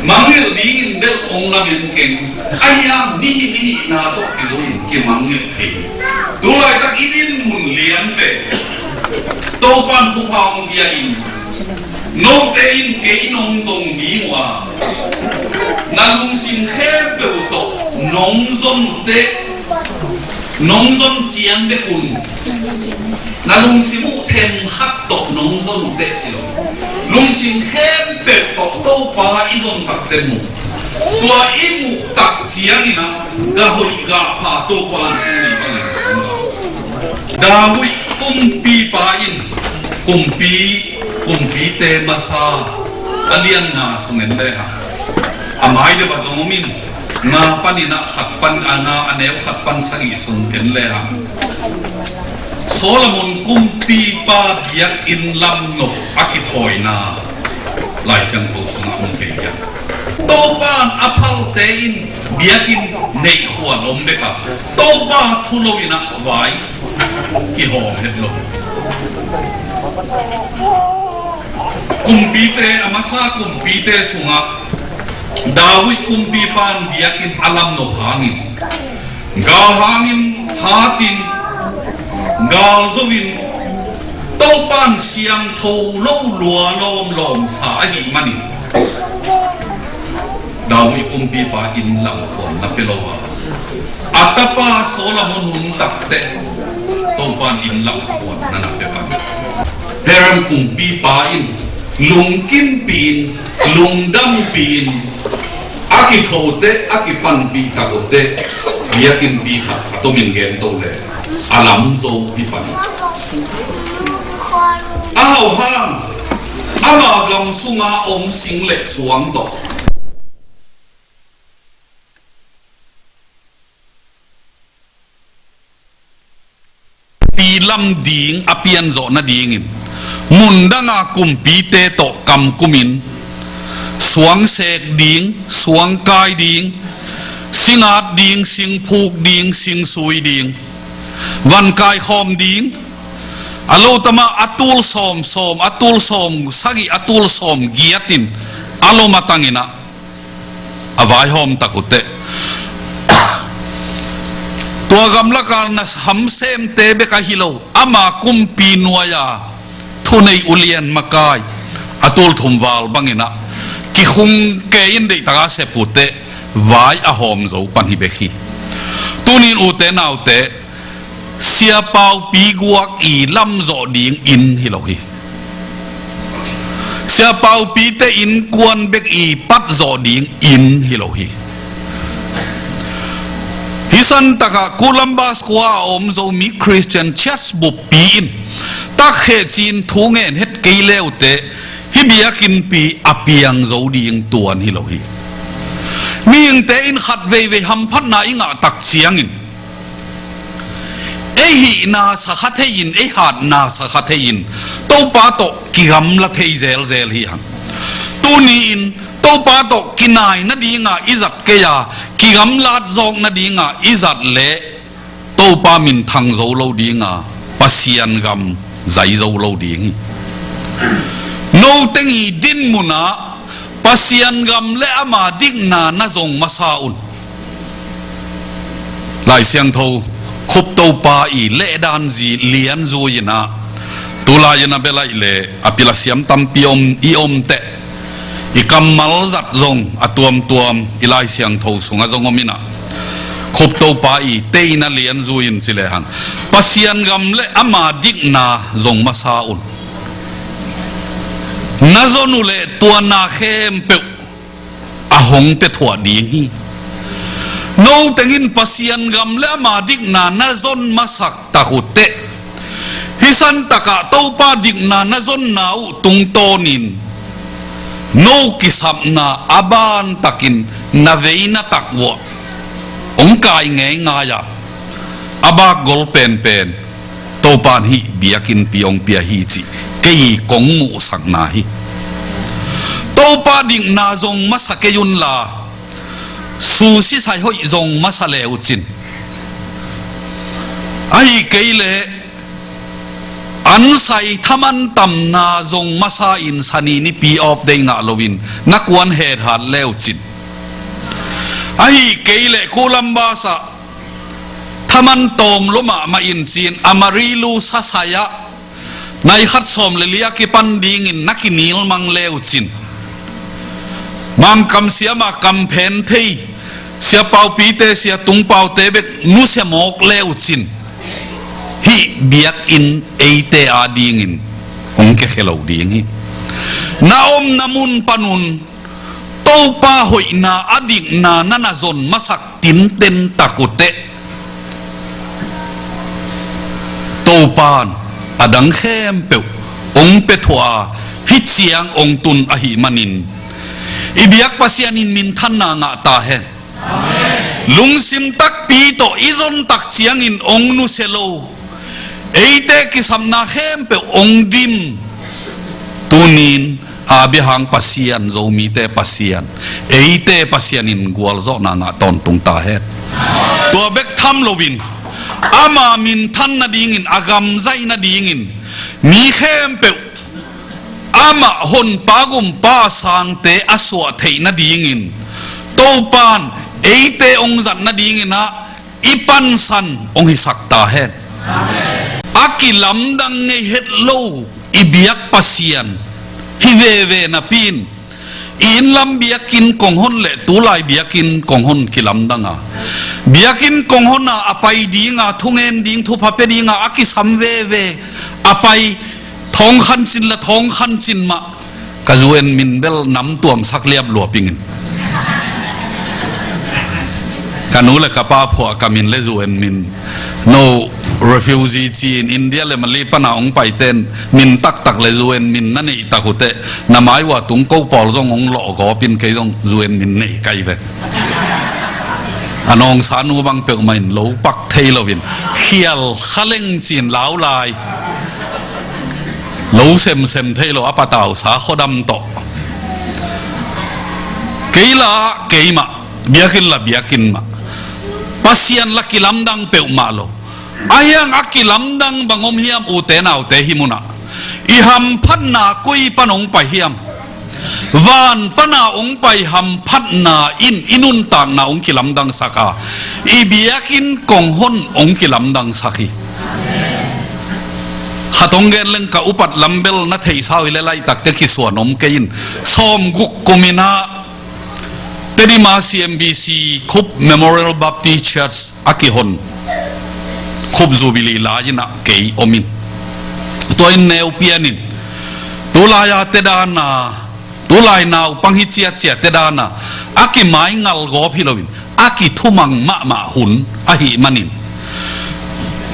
Mangngilh dingin bel hong lamen keng. Ahi hang mihing i hihna tawh kizui-in kimangngilh thei hi. Tulaitak i dinmun lian pen Topa'n thupha hong pia in, note in kei nong zong ding uh a, na lungsim khempeuh tawh nong zon uh teh, nong zon ciang bek un, na lungsim uh themkhat tawh nong zon uh teh ci lo. Lungsim khempeuh tawh Topa i zon tak teh mu. Tua i muh tak ciangin ah gah hoih gah pha Topa'n hong pia bangin. David kumpipa in kumpi, kumpite masa a lianna sung en le hang, a mai deuh a zong om in, nga panin ah khat pan, a nga, a neu khat pan sagih sung en le hang, Solomon kumpipa biakinn lamnop a kithawina Lai Siangtho sungah om kei hiam? Topa'n a phalte in biakinn neih khuan om bek a, Topa thu lo-in ah vai kihawm het lo. Kumpite, a masa kumpite sungah David kumpipa'n biakinn a lamnop hangin, gal hangin hatin, gal zo-in, Topa'n siangtho lo lua lawmlawm sa ahih manin, David kumpipa inn lam khuan na pia lo a, a tapa Solomon hun tak teh Topa'n inn lam khuan na na pia pan. Hiram kumpipa in lungkimpih in, lungdampih in, a kitho teh, a kipanpih tak uh teh, biakinnpi khat a tomin gen to le, a lam zo hi pan. A hau hang, ama gam sunga om sing le suang tawh pi lam ding a pianzawh nadingin, mundanga kumpite tawh kamkumin, suang sek ding, suang kai ding, sing at ding, sing phuk ding, sing sui ding, van kaikhawm ding, a lo tama a tul sawm sawm, a tul sawm sagih, a tul sawm giatin a lo matangin ah a vaihawm tak uh teh, tua gamlaka na hamsemte bek ahi lo, ama kumpi nuai-a thunei ulian makai a tul thum val bangin ah kikhung kei in deihtaka sep uh teh, vai a hawm zo pan hi bek hi. Tunin ute naute, Sia Paupi guak i lamzawh ding inn hi lo hi. Sia Paupite innkuan bek i patzawh ding inn hi lo hi. Hih santakah Kulambas khua a om Zomi Christian Church buppi in takkheci in thu ngen het kei leute, hih biakinnpi a piang zo ding tuan hi lo hi. Mihingte in khat veivei hamphatna i ngah tak ciangin, ei hihna sakha thei-in, ei hatna sakha thei-in, Topa tawh kigamla thei zelzel hi hang. Tuni-in Topa tawh kinai nadinga i zat kei a, kigamlat zawk nadinga i zat leh Topa minthang zo lo dinga, Pasian gam zai zo lo ding hi. No teng i dinmunah Pasian gam le ama dikna na zong masa un. Lai Siangtho Khuptopa i lehdan zi lian zui-in ah, tulai-in a belaih le a pil a siam tampi om i om teh, i kammal zat zong a tuamtuam i Lai Siangtho sungah zong om in ah, Khuptopa i teina lian zui-in ci lehang, Pasian gam le ama dikna zong masa un. Na zon uh leh tua na khempeuh a hong pia thuah ding hi. No teng in Pasian gam le ama dikna na zon masak tak uh teh, hih santakah Topa dikna na zonna uh tungtawnin no kisapna a bantakin na veina tak uah hong kai ngeingai a, a bakgol penpen Topa in hih biakinnpi hong pia hi cih kei kong muhsakna hi. Topa dikna zong masa kei unla, susi sai hoih zong masa le uh cin, ahih kei leh Ansai thaman tamna zong masa in Sani ni pi off day ngah loin na kuan het hat leucin. Ahi kei leh Columbus ah thaman tawm lua mahmah in ci-in Amarillo sasai ah nai khat sawm le li a kipan dingin na kinilmang leucin. Mangkam siam a kam phen thei Sia Paupite, Sia Tungpaute bek nusia mawk leucin. Hih biakinn eite a dingin hong kikhia lo ding hi. Na omna mun panun Topa hoihna a dikna na na zon masak tinten tak uh teh, Topan a dang khempeuh hong pia thuah a, hih ciang hong tun ahih manin i biak Pasian in minthanna ngah ta hen. Lungsim takpi tawh i zon tak ciangin hong nusia lo eite kisapna khempeuh hong dim. Tunin Abraham Pasian, Zomite Pasian, eite Pasian in gualzawhna ngah tawntung ta hen. Tua bek tham loin ama minthan nadingin, a gam zaih nadingin, mi khempeuh amah honpa gumpa a sangte a suah theih nadingin Topan eite hong zat nadingin ah i pansan hong hisak ta hen. A kilamdang ngei het lo i biak Pasian hi veve napi-in, i innlam biakinn kong hon le tulai biakinn kong hon kilamdang a, biakinn kong hon a, a pai ding a, thungen ding, thupha pia ding a, a kisam veve a pai, thawng khancin la thawng khancin mah. Ka zu en min bel nam tuamsak liap luapingin, ka nu le ka pa phuah ka min le zu en min. No refugee ci-in India le Malay pana hong paiten min taktak le zu en min na neih tak uh teh, na mai ua tung ko pawl zong hong lawh gawpin kei zong zu en min nei kai ve. A nawngsa nu bang peuhmah in lo pak thei loin khial kha leng ci-in lau lai. Lo semsem thei lo a patausa khuadam tawh. Kei la keimah, biakinn la biakinn mah, Pasian la kilamdang peuhmah lo. Ahi hang a kilamdang bang om hiam, ute naute, hih munah i hamphatna koi pan hong pai hiam? Van pana hong pai hamphatna in i nuntakna hong kilamdangsak a, i biakinn kong hon hong kilamdangsak hi. Khat hong gen leng, ka upat lam bel na theihsa uh hi le laitakte kisuan om kei in. Sawmguk kum in ah Tedim a C M B C Khup Memorial Baptist Church a kihon Khup Jubilee lai-in ah kei om in. Tua in neu pianin, tulai a te dan a, tulai naupang hi ciacia te dan a, a kimaingal gawp hi loin a kithumang mahmah hun ahih manin,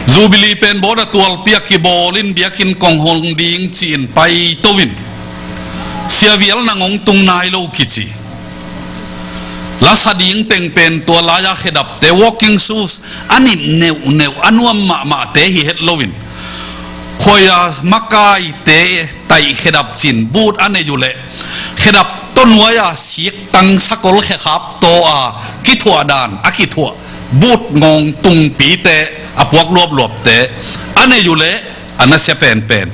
Jubilee pen bawda tualpi a kibawlin biakinn kong hong ding ci-in paito in, Sia Vial nang hong tung nai lo kici. Lasa ding teng pen tua lai-a khedapte walking shoes a nip neuhneuh a nuam mahmahte hi het loin, khuai-a makaite taih khedap cin boot a nei uh leh, khedap tawh nuai-a siktang sakol khekhap taw a kithuah dan a kithuah boot ngawng tungpite, a puak luapluapte a nei uh leh, a nasia penpen.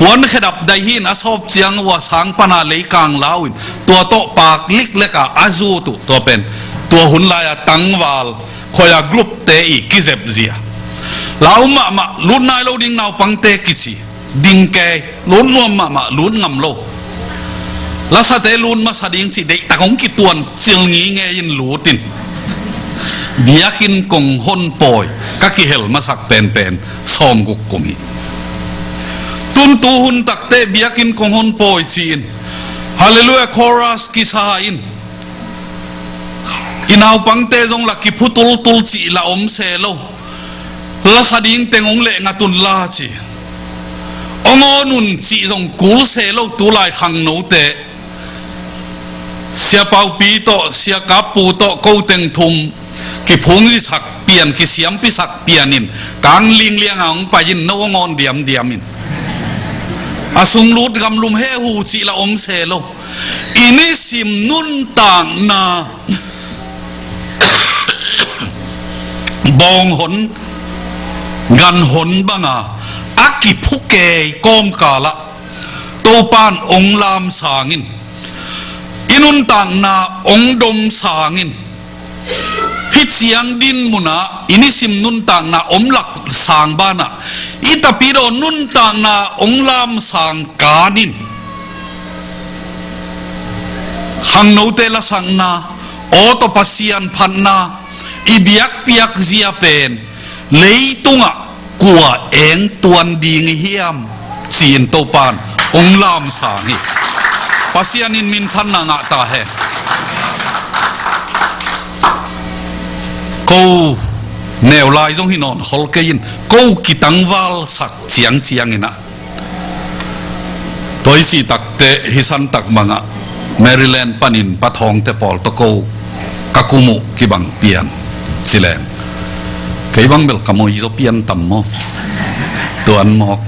Puan khedap dai hi-in a sawp ciang uh a sang pana leikang lau in, tua tawh pak liklek a a zut uh, tua pen tua hun lai-a tangval khuai-a group-te i kizep zia. Lau mahmah, lut nai lo ding naupangte kici, ding kei, lut nuam mahmah, lut ngam lo. Lasate lut masa ding cih deihtak hong kituan cil ngingei in lut in. Biakinn kong hon pawi ka kihel masak penpen sawmguk kum hi. Tun tu hun takte biakinn kong hon pawi ci-in Hallelujah chorus kisa in, i naupangte zong la kiphu tultul cih la om se lo. Lasa ding teng hong leh ngat un la ci. Hong awn un cih zong kul se lo tulai khangnote. Sia Paupi tawh, Sia Kappu tawh, ko teng thum kiphungzisak pian, kisiampisak pian in, kang lingliang a hong pai in, no hong awn diamdiam in. A sunglut gamlum he hu cih la om se lo. I nisim nuntakna bawng hon, gan hon banga a kiphukei kawmkalah Topan ong lamsangin, i nuntakna ong domsangin, hih ciang dinmunah i nisim nuntakna om lak sang banah i tapidaw nuntakna ong lamsang kanin, khangnote lasakna, aw tawh Pasian phatna, i biakpiak zia pen leitungah kua eng tuan ding i hiam, ci-in Topan ong lamsang hi. Pasian in minthanna ngah ta hen. Ko neu lai zong hi nawn khol kei in, ko kitangvalsak ciangciang inah, tua i cih takteh hih santak bangah Maryland panin Pa Thawngte pawl tawh ko ka kum uh kibang pian ci leng, kei bang bel ka moi zaw pian tam maw? Tuan mawk.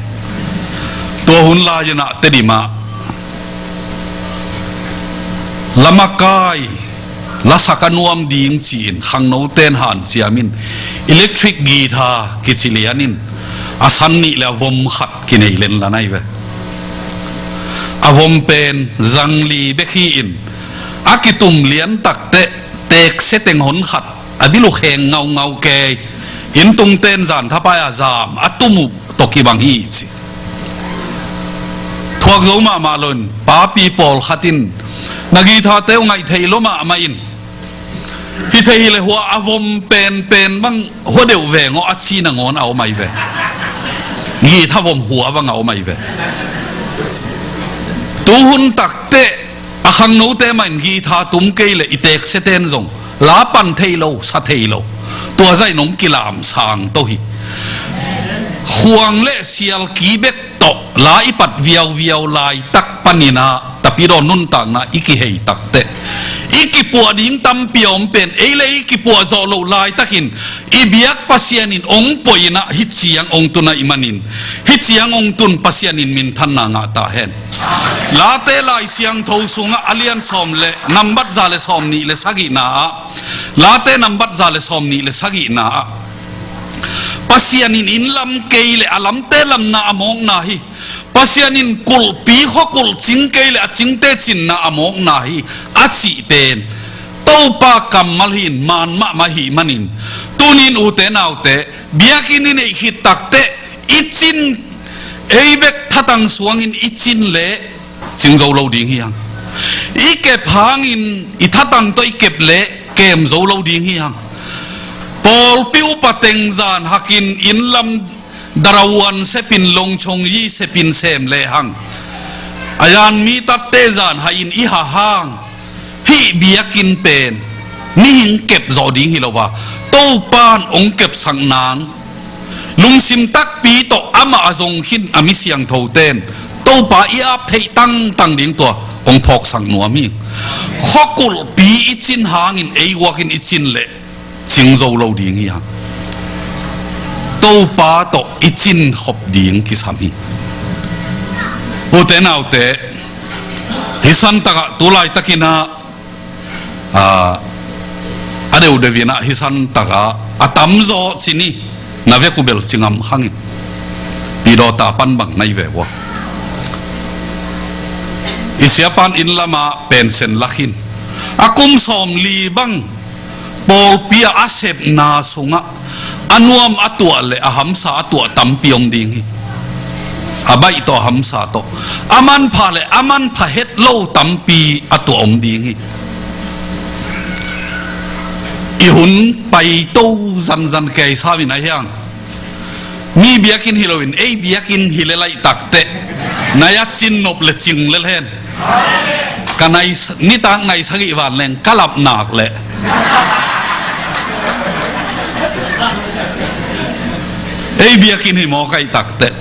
Tua hun lai inah Tedim ah lamakai, lasak a nuam ding ci-in khangnote'n hanciam in, electric guitar kici lian in, a san nih le a vom khat kinei lenlan ahi ve. A vom pen zangli bek hi-in, a kitum lian takteh teekse teng hon khat a bil uh kheng ngaungau kei. Inntungte'n zan thapai-a zam a tum uh tawh kibang hi ci. Thuak zo mahmah lo in, papi pawlkhat in na guitar-te uh ngaih thei lo mahmah in, hi thei hileh hua a vom penpen bang hua deuh veng aw, a ci nangawn a om ahi ve. Guitar vom hua bang a om ahi ve. Tuhun takteh a khangnote mah in guitar tum kei leh i teeksete'n zong la pan thei lo, sa thei lo. Tua zah in hong kilamsang to hi. Khuang le sialki bek tawh la i pat viauviau laitak panin ah tapidaw nuntakna i kihei takteh, i kipuah ding tampi a om pen, ei le ei kipuah zawh loh laitakin i biak Pasian in hong poi inah hih ciang hong tun ahih manin, hih ciang hong tun Pasian in minthanna ngah ta hen. Late Lai Siangtho sungah a lian sawm le nambat za le sawm nih le sagihna ah, Late nambat za le sawm nih le sagihna ah, Pasian in inn lam kei le a lamte lamna a mawkna hi. Pasian in kulhpi khua kulh cing kei le a cingte cinna a mawkna hi, a cih pen Topa kammal hi-in man mahmah ahih manin, tuni-in ute naute, biakinn i neih khit takteh i cin, ei bek thatang suangin i cin leh cing zo lo ding hi hang. I kep hangin i thatang tawh i kep leh kem zo lo ding hi hang. Pawlpi upa teng zan hakin inn lam darawan sepin longchong yi sepin sem lehang, a yan mi tatte zan hahin i ha hang, hih biakinn pen mihing kep zawh ding hi lo a, Topan hong kepsak nang, lungsim takpi tawh amah a zong khin a mi siangthote'n Topa i ap theih tangtang ding tua hong phawksak nuam hi. Khua kulhpi i cin hangin ei guakin i cin leh cing zo lo ding hi hang. Topa tawh i cin khop ding kisam hi. Ute naute, hih santakah tu laitakin ah, ah, a deuhdeuh in ah hih santakah a tamzaw ci ni, na vek uh bel ci ngam khang in. Pidawta pan bang na hi ve ua, i siapa'n inn lamah pension la khin, a kum sawmli bang pawlpi ah a sepna sungah a nuam a tuah le a hamsa a tuah tampi om ding hi. A baih tawh a hamsa tawh, a manpha le a manpha het lo tampi a tuah om ding hi. I hun pai to zanzan kei sa-in ahi hang, mi biakinn hi loin ei biakinn hi leh laitakteh, nai a cin nop le cing lel hen. Ka nai, nitak nai sagih vanleng ka lap nak leh, ei biakinn hi mawk ahih takteh,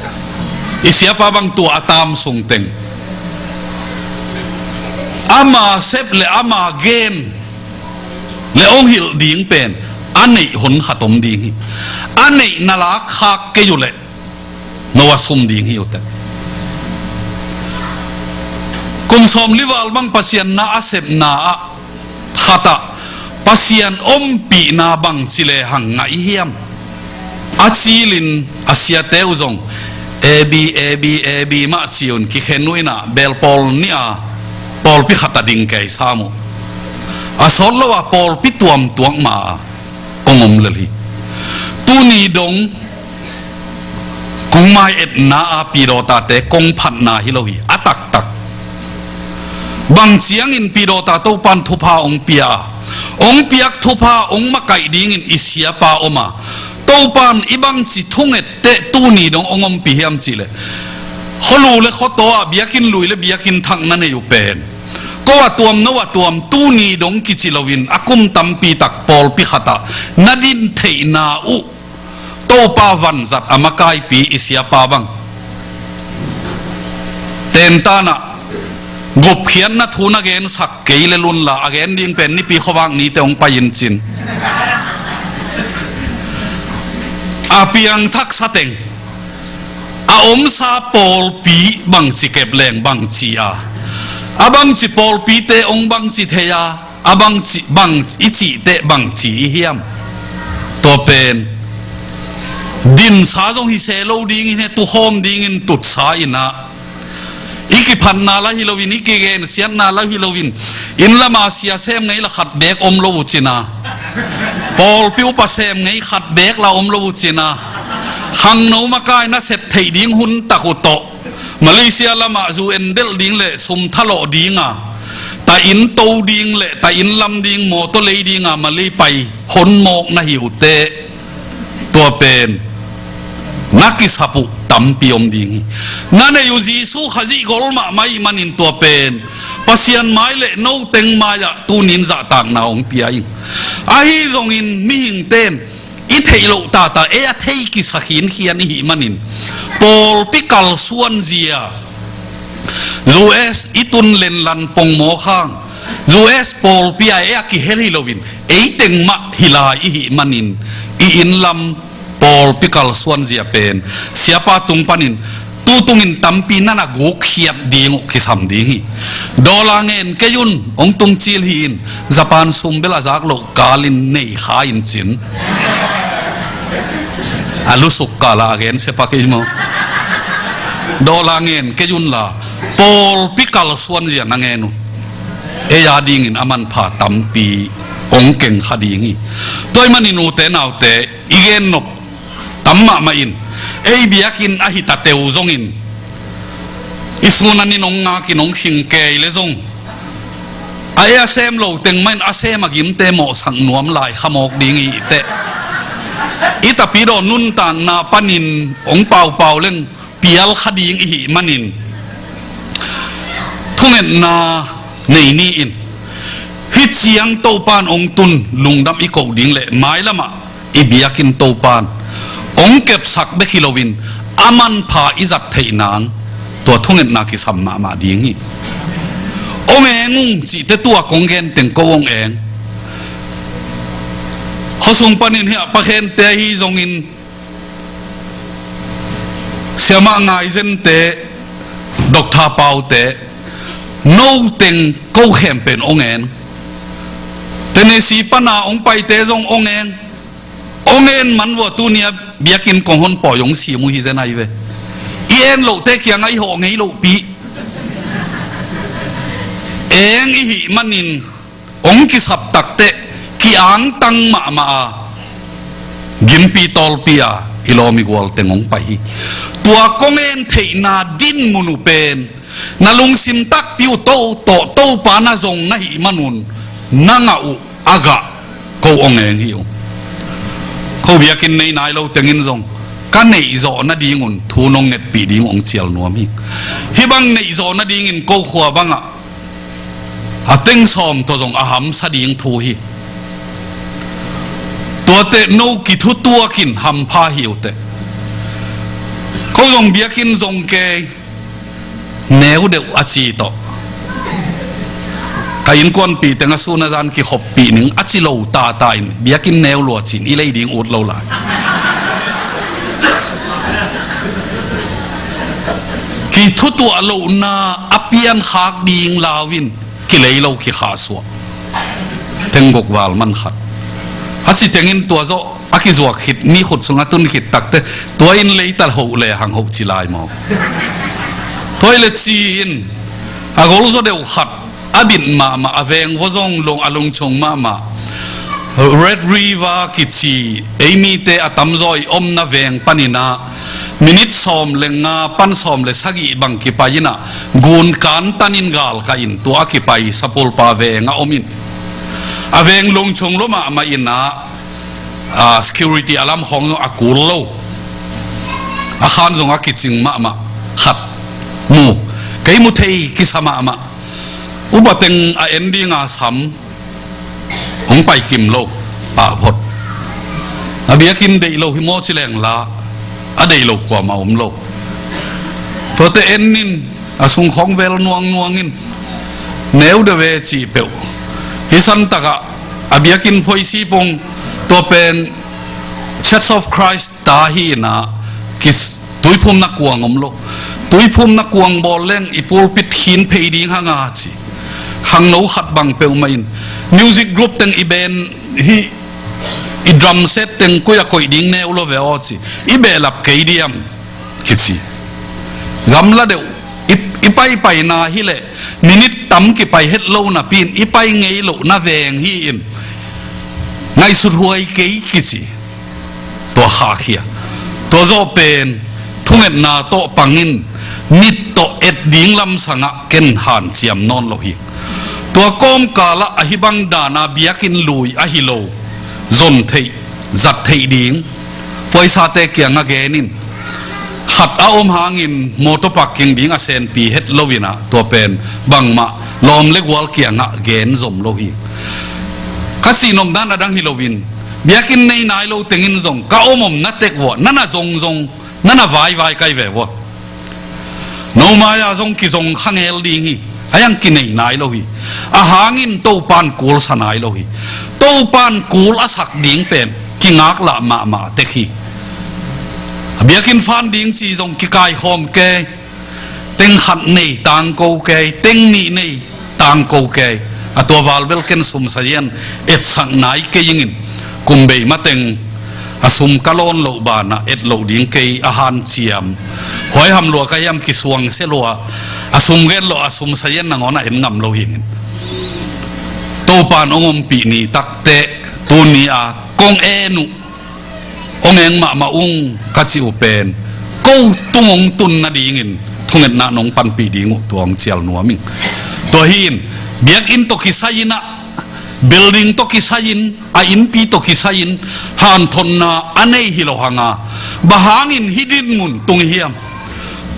i siapa bang tua a tam sung teng, ama sep le ama gen le hong hilh ding pen a neih hun khat om ding hi. A neih na lak khak kei uh leh no a sum ding hi uh teh. Kum sawmli val bang Pasian na a sepna ah khat ah Pasian ompihna bangci lehang ngah i hiam? A cilin a siate uh zong A B, A B, A B mah ci un kikhen uh in ah bel pawl nih a pawlpi khat a ding kei sam uh. A sawt lo a pawlpi tuamtuak mah a kong om lel hi. Tuni dong kong mai etna a pidawtate kong phatna hi lo hi, a taktak. Bang ciangin pidawta Topan thupha ong pia a, ong piak thupha ong makaih dingin i siapa om a, Topan i bangci thunget teh tuni dong ong ompih hiam cihleh, khualu le khuataw ah biakinn lui le biakinn thak na nei uh pen, ko a tuam no a tuam tuni dong kici loin a kum tampi tak pawlpi khat ah na din theihna uh Topa vanzat a makaipi i siapa bang. Tentan ah gupkhiatna thu na gensak kei le lunla a gen ding pen Nipi khuavak nite ong pai in cin. A piangthak sateng a omsa pawlpi bangci kep leng bangci a, a bangci pawlpite ong bangci thei a, a bangci, bang i cih teh bangci i hiam? Tua pen dinsa zong hi se lo dingin he tukhawm dingin tutsa in ah, i kiphatna la hi loin, i kigensiatna la hi loin, inn lama sia sem ngei la khat beek om lo uh cin a, pawlpi upa sem ngei khat beek la om lo uh cin a, khangno makai na sep theih ding hun tak uh tawh Malaysia lamah zu en delh ding le sum thalawh ding a, ta inn to ding le ta inn lam ding mawtaw lei ding a Malay pai hon mawk na hi uh teh, tua pen na kisap uh tampi om ding hi. Na neih uh Jesu Khazih gol mahmah ih manin tua pen Pasian mai le no teng mai-ah tunin zahtakna hong pia ing. Ahi zongin mihingte in i theih loh tata ei a thei kisa khinkhian i hih manin pawlpi kalsuan zia, U S i tun lenlan pongmawk hang, U S pawlpi a ei a kihel hi loin ei teng mah hi lai i hih manin i inn lam pawlpi kalsuan zia pen siapa tung panin tutungin tampi na na gukkhiat ding uh kisam ding hi. Dollar ngen kei un, hong tung cil hi in, Japan sum bel a zak loh kalin nei kha in cin. A lusuk kala a gen sia pak i maw? Dollar ngen kei un la pawlpi kalsuan zia na ngen uh, ei a dingin a manpha tampi hong keng kha ding hi. Tua ih manin ute naute, i gen nop tam mahmah in, ei biakinn ahi ta teu zongin i sun a nin hong ngakin hong khing kei le zong, a ei a sem lo teng mahin a sem a gimte mawhsak nuam lai kha mawk ding i hih teh, i tapidaw nuntakna panin hong paupau leng pial kha ding i hih manin thungetna nei ni in, hih ciang Topan hong tun lungdam i koh ding le mailamah i biakinn Topan hong kepsak bek hi loin a manpha i zat theih nang tua thungetna kisam mahmah ding hi. Hong eng ung cihte tua kong gen teng ko hong eng. Khuasung panin hiah Pa Khente ahi zongin Siamah Ngaizente, Doctor Paute, no teng ko khempeuh hong en. Tennessee pana hong paite zong hong en. Hong en man vua tunia biakinn kong hon pawi hong sim uh hi zen ahi ve. I en lohte kiangah i hawh ngei lohpi. Eng i hih manin hong kisap takteh ki-angtang mahmah a, gimpi tawlpi a i lawm i gual teng hong pai hi. Tua kong en theihna dinmun uh pen na lungsim takpi uh to tawh Topa na zong na hih manun na ngah uh a gah ko hong eng hi uh. Ko biakinn nei nai lo tengin zong ka neihzawh nadingun thu nong ngetpih ding hong cial nuam hi. Hih bang neihzawh nadingin ko khua bangah a teng sawm tawh zong a hamsa ding thu hi. Tuate no kithutuakin hampha hi uh teh. Ko zong biakinn zong kei neu deuh a ci tawh ka innkuanpih teng a sun a zan kikhoppih ning a ci lo tata in biakinn neu lua cin i lei ding ut lo lai. Kithutuah lohna a piankhak ding lau in kilei lo kikhahsuah. Teng guk val man khat a ci tengin tua zawh a kizuak khit, mi khut sungah tun khit takte, tua in leita hoh le hang hoh ci lai maw. Tua hi le ci-in a golzaw deuh khat a bit mahmah, a veng vua zong lung, a lungchung mahmah Red River kici, ei mite a tamzaw i omna veng panin ah minit sawm le nga pan sawm le sagih bang kipai in ah, gun kantan in galkah in tua a kipai Sapulpa veng a om in, a veng lungchung lua mahmah in ah, a security a lam khawng zong a kul lo, a khan zong a kicing mahmah khat mu, kei mu thei kisa mahmah. Upa teng a en dinga sam hong pai kim lo, pah phot. A biakinn deih lo hi maw ci leng la, a deih lo kuamah om lo. Tuate en in, a sung khawng vel nuangnuang in, neu deuh e cih peuh. Hih san takah a biakinn phoisi pong, tua pen Church of Christ ta hi in ah, kis, tuiphumna kuang om lo. Tuiphumna kuang bawl leng i pulpit khin phei ding hang a ci. Khangno khat bang peuhmah in, music group teng i band hi, i drum set teng koi a koih ding neu lo ve aw ci. I behlap kei diam kici. Gamla deuh i, i paipaina hi leh minit tam kipai het lo napi in, i pai ngei lohna veng hi in, ngaihsut huai kei kici. Tua khahkhia. Tua zawh pen thungetna tawh pang in, mit tawh et ding lamsangah ken hanciam nawn lo hi. Tua kawmkalah ahi bang dana biakinn lui ahi lo, zon theih, zat theih ding, puaisate kiangah gen in, khat a om hangin motor parking ding a senpi het lo in ah, tua pen bangmah lawm le gual kiangah gen zom lo hi. Ka cihnopna a dang hi loin, biakinn nei nai lo tengin zong ka om om na tek vua, na na zongzong, na na vaivai kai ve vua. No mai-a zong kizong kha ngel ding hi. A hiang kinei nai lo hi. A hangin Topan kul sa nai lo hi. Topan kul a sak ding pen kingaklah mahmah tek hi. A biakinn fan ding ci zong kikaikhawm kei. Teng khat nei tangko kei, teng nih nei tangko kei. A tua val bel ken sum sazian etsak nai kei ingin, kum bei mateng a sum ka lawn loh banah et loh ding kei a hanciam. Huai ham lua ka hiam kisuang se lua, a sum gen loh, a sum sazian nangawn a en ngam lo hi ingin. Topan hong ompih ni takte, tuni a kong en uh, hong eng mahmah ung ka cih uh pen, ko tung hong tun nadingin thungetna nong panpih ding uh tua hong cial nuam ing. Tua hi in, biakinn tawh kisai in ah, building tawh kisai in, a innpi tawh kisai in, hanthotna a nei hi lo hang a, bang hangin hih dinmun tung hiam?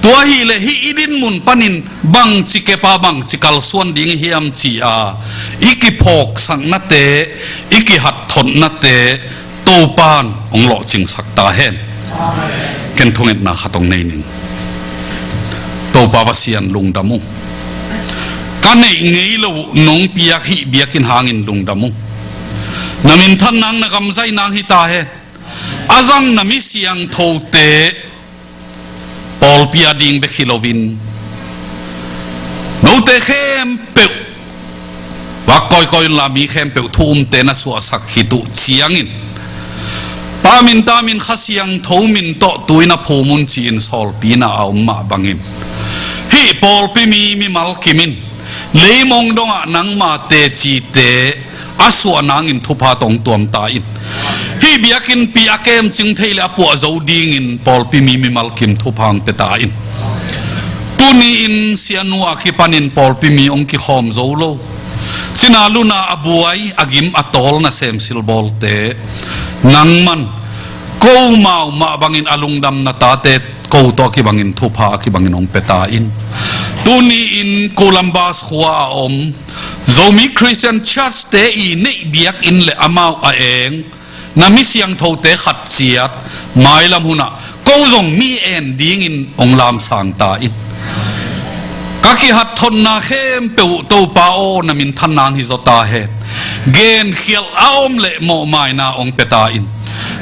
Tua hi leh hih i dinmun panin bangci kepa bangci kalsuan ding hiam ci a, i kiphawksaknate, i kihatthotnate Topan hong lawhcingsak ta hen. Ken thungetna khat hong nei ning. Topa Pasian, lungdam ung. Ka neih ngei loh nong piak hih biakinn hangin lungdam ung. Na minthan nang, na gamzai nang hi ta hen. A zang na mi siangthote pawlpi a ding bek hi loin, note khempeuh, vak kawikawi unla mi khempeuh thu umte na suahsak khit uh ciangin, Pa min, Ta min, Kha Siangtho min tawh tui na phum un ci-in sawlpi na a om mah bangin, hih pawlpi mi mimal kim in, leimong dongah nangma tecite a suah nangin thupha tawh hong tuam ta in. Hih biakinnpi a kemcing thei le a puah zo dingin pawlpi mi mimal kim thupha hong pia ta in. Tuni-in sianu a kipanin pawlpi mi hong kikhawm zo lo, cina luna a buai, a gim a tawl nasem silbawlte, nangman ko mau mah bangin a lungdam na tate ko tawh a kibangin thupha a kibangin hong pia ta in. Tuni-in Columbus khua a om Zomi Christian Church-te i neih biakinn le amau a eng na mi siangthote khat ciat mailam hunah ko zong mi en dingin hong lamsang ta in. Ka kihatthotna khempeuh Topa aw, na minthan nang hi zaw ta hen. Genkhialh a om le mawhmaina hong pia ta in.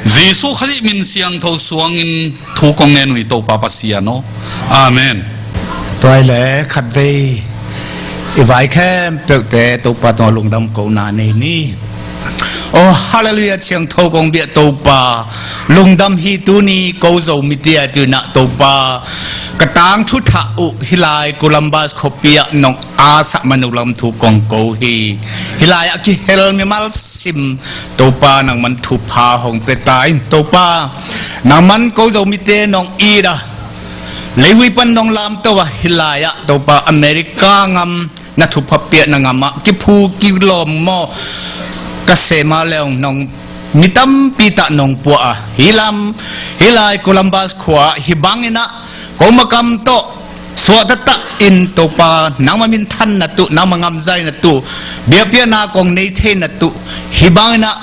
Jesuh Khazih min siangtho suangin thu kong ngen uh hi, Topa Pasian aw. Amen. Tua hi leh khatvei i vai khempeuhte Topa tungah lungdam kohna nei ni. Oh, halleluiah, siangtho kong biak Topa. Lungdam hi tuni ko Zomite a tu-in ah Topa. Ka tangthu thah uh hih lai Columbus khuapi ah nong a sak man uh lam thu kong ko hi. Hih lai ah kihel mimal sim Topa nangman thupha hong pia ta in Topa. Nangman ko Zomite nong it a. Leivui pan nong lamto a hih lai ah Topa America ngam na thupha piakna ngam ah kiphu kilawm maw ka sem a leh nong mi tampi tah nong puah a hih lam hih lai Columbus khua ah hih bangin ah ko makam tawh suah taktak in Topa nangma minthanna tuh nangma ngamzaina tuh biakpiakna kong nei theina tuh hih bangin ah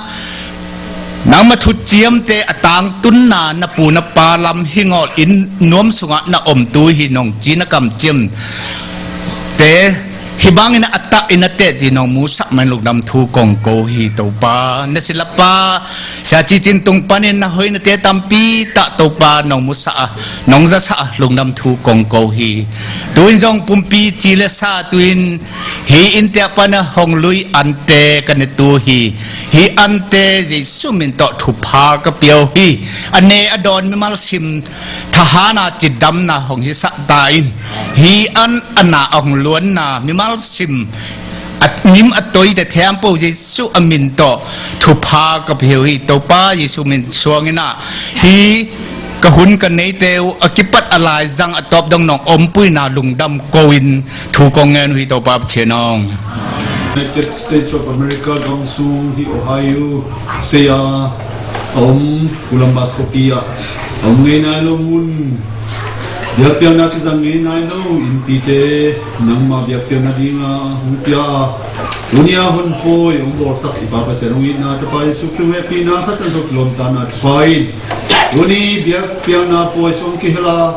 nangma thuciamte a tangtunna na pu na pa lam hi ngawl in nuam sungah na om tu hi nong ci na kamciamte hih bangin a tah in a teh ti nong musak man lungdam thu kong ko hi Topa. Na silapa Sia Ci Cin tung panin na hoihnate tampi tah Topa nong musak a nong zasak a lungdam thu kong ko hi. Tu-in zong pumpi ci le sa tu-in hih innte ah pan a hong lui ante ka ne tu hi. Hih ante Jesu min tawh thupha ka pia uh hi. A ne a dawn mimal sim thahatna cidamna hong hisak ta in hih an a na a hong luanna mimal sim a ngim a toite thiampo Jesu a min tawh thupha ka pia uh hi. Topa Jesu min suangin ah hih ka hun ka neite uh a kipat a laizang a tawp dong nong ompuina lungdam ko-in thu kong ngen uh hi Topa Pasian aw. United States of America gam sung hi Ohio state a a om Columbus khuapi ah a om ngei nai lo mun biakpiakna kizang ngei nai lo innpite nangma biakpiakna dinga hong pia a tuni a honpawi hong bawlsak i Pa Pasian hong itna tapa Jesu Khrih hong hehpihna Kha Siangtho kilawmtatna tapa in tuni biakpiakna pawi sung kihel a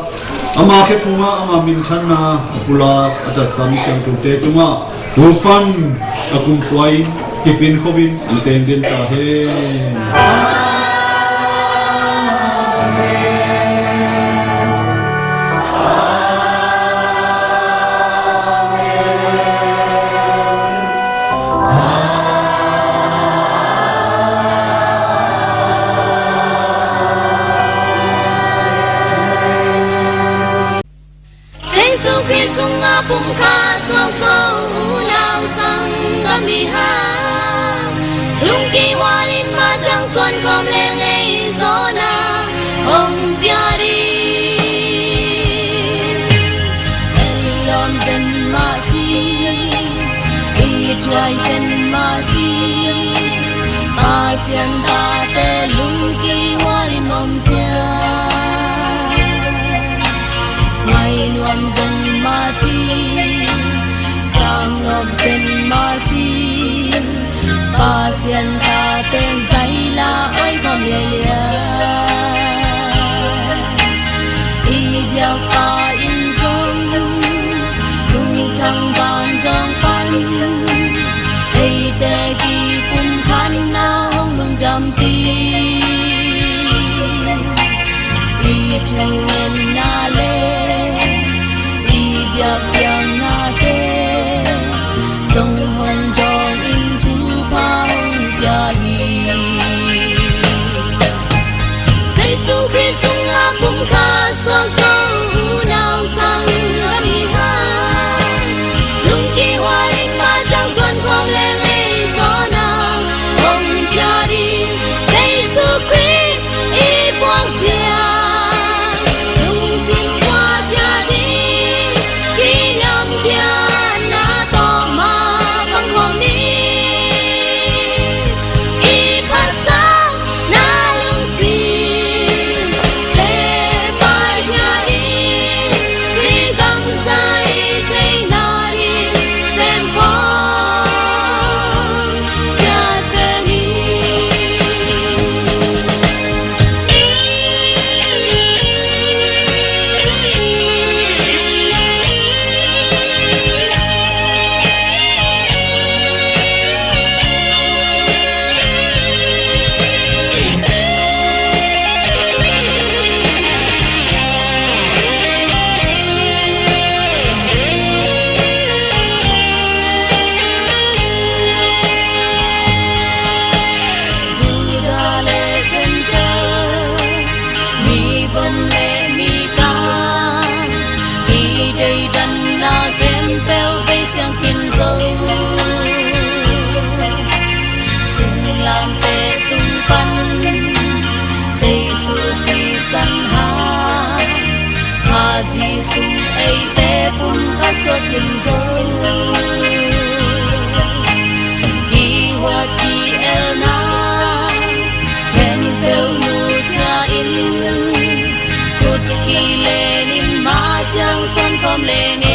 ama khephungah ama minthanna a pulak a tatsa mi siangthote tungah tu pan a kumkhua in kipin khopin i teng den ta hen. Jesu Khrih sungah pumkhat suak zo unau sanggam i hang lungki hualin mah ciang suan khawm leng ei zawna hong pia ding. Ei lawm zen mah si, i thuai zen mah si, Pasian tate lungki hualin om ciang ngai nuam zen mah si, sang nop zen mah si, Pasian tate zaila oi khawm lialia. I biakpa in zong lungtang vantawng pan eite kipumkhatna hong lungdampih. I thungetna le i biakpiaknate zong hong dawng in thupha hong pia hi. Jesu Khrih sungah pumkhat suak zo unau sanggam i hang lungki hualin mah ciang suan khawm leng ei zawna hong pia ding. Jesu Khrih i puak ciang lungsim kua ciat in kilampianna tawh mah khang khawm ni. I phatsa na lungsim le paihna sung eite pum ka suak in zo. Kihuat ki-elna khempeuh nusia in, khut kilenin ma ciang suan khawm leng e.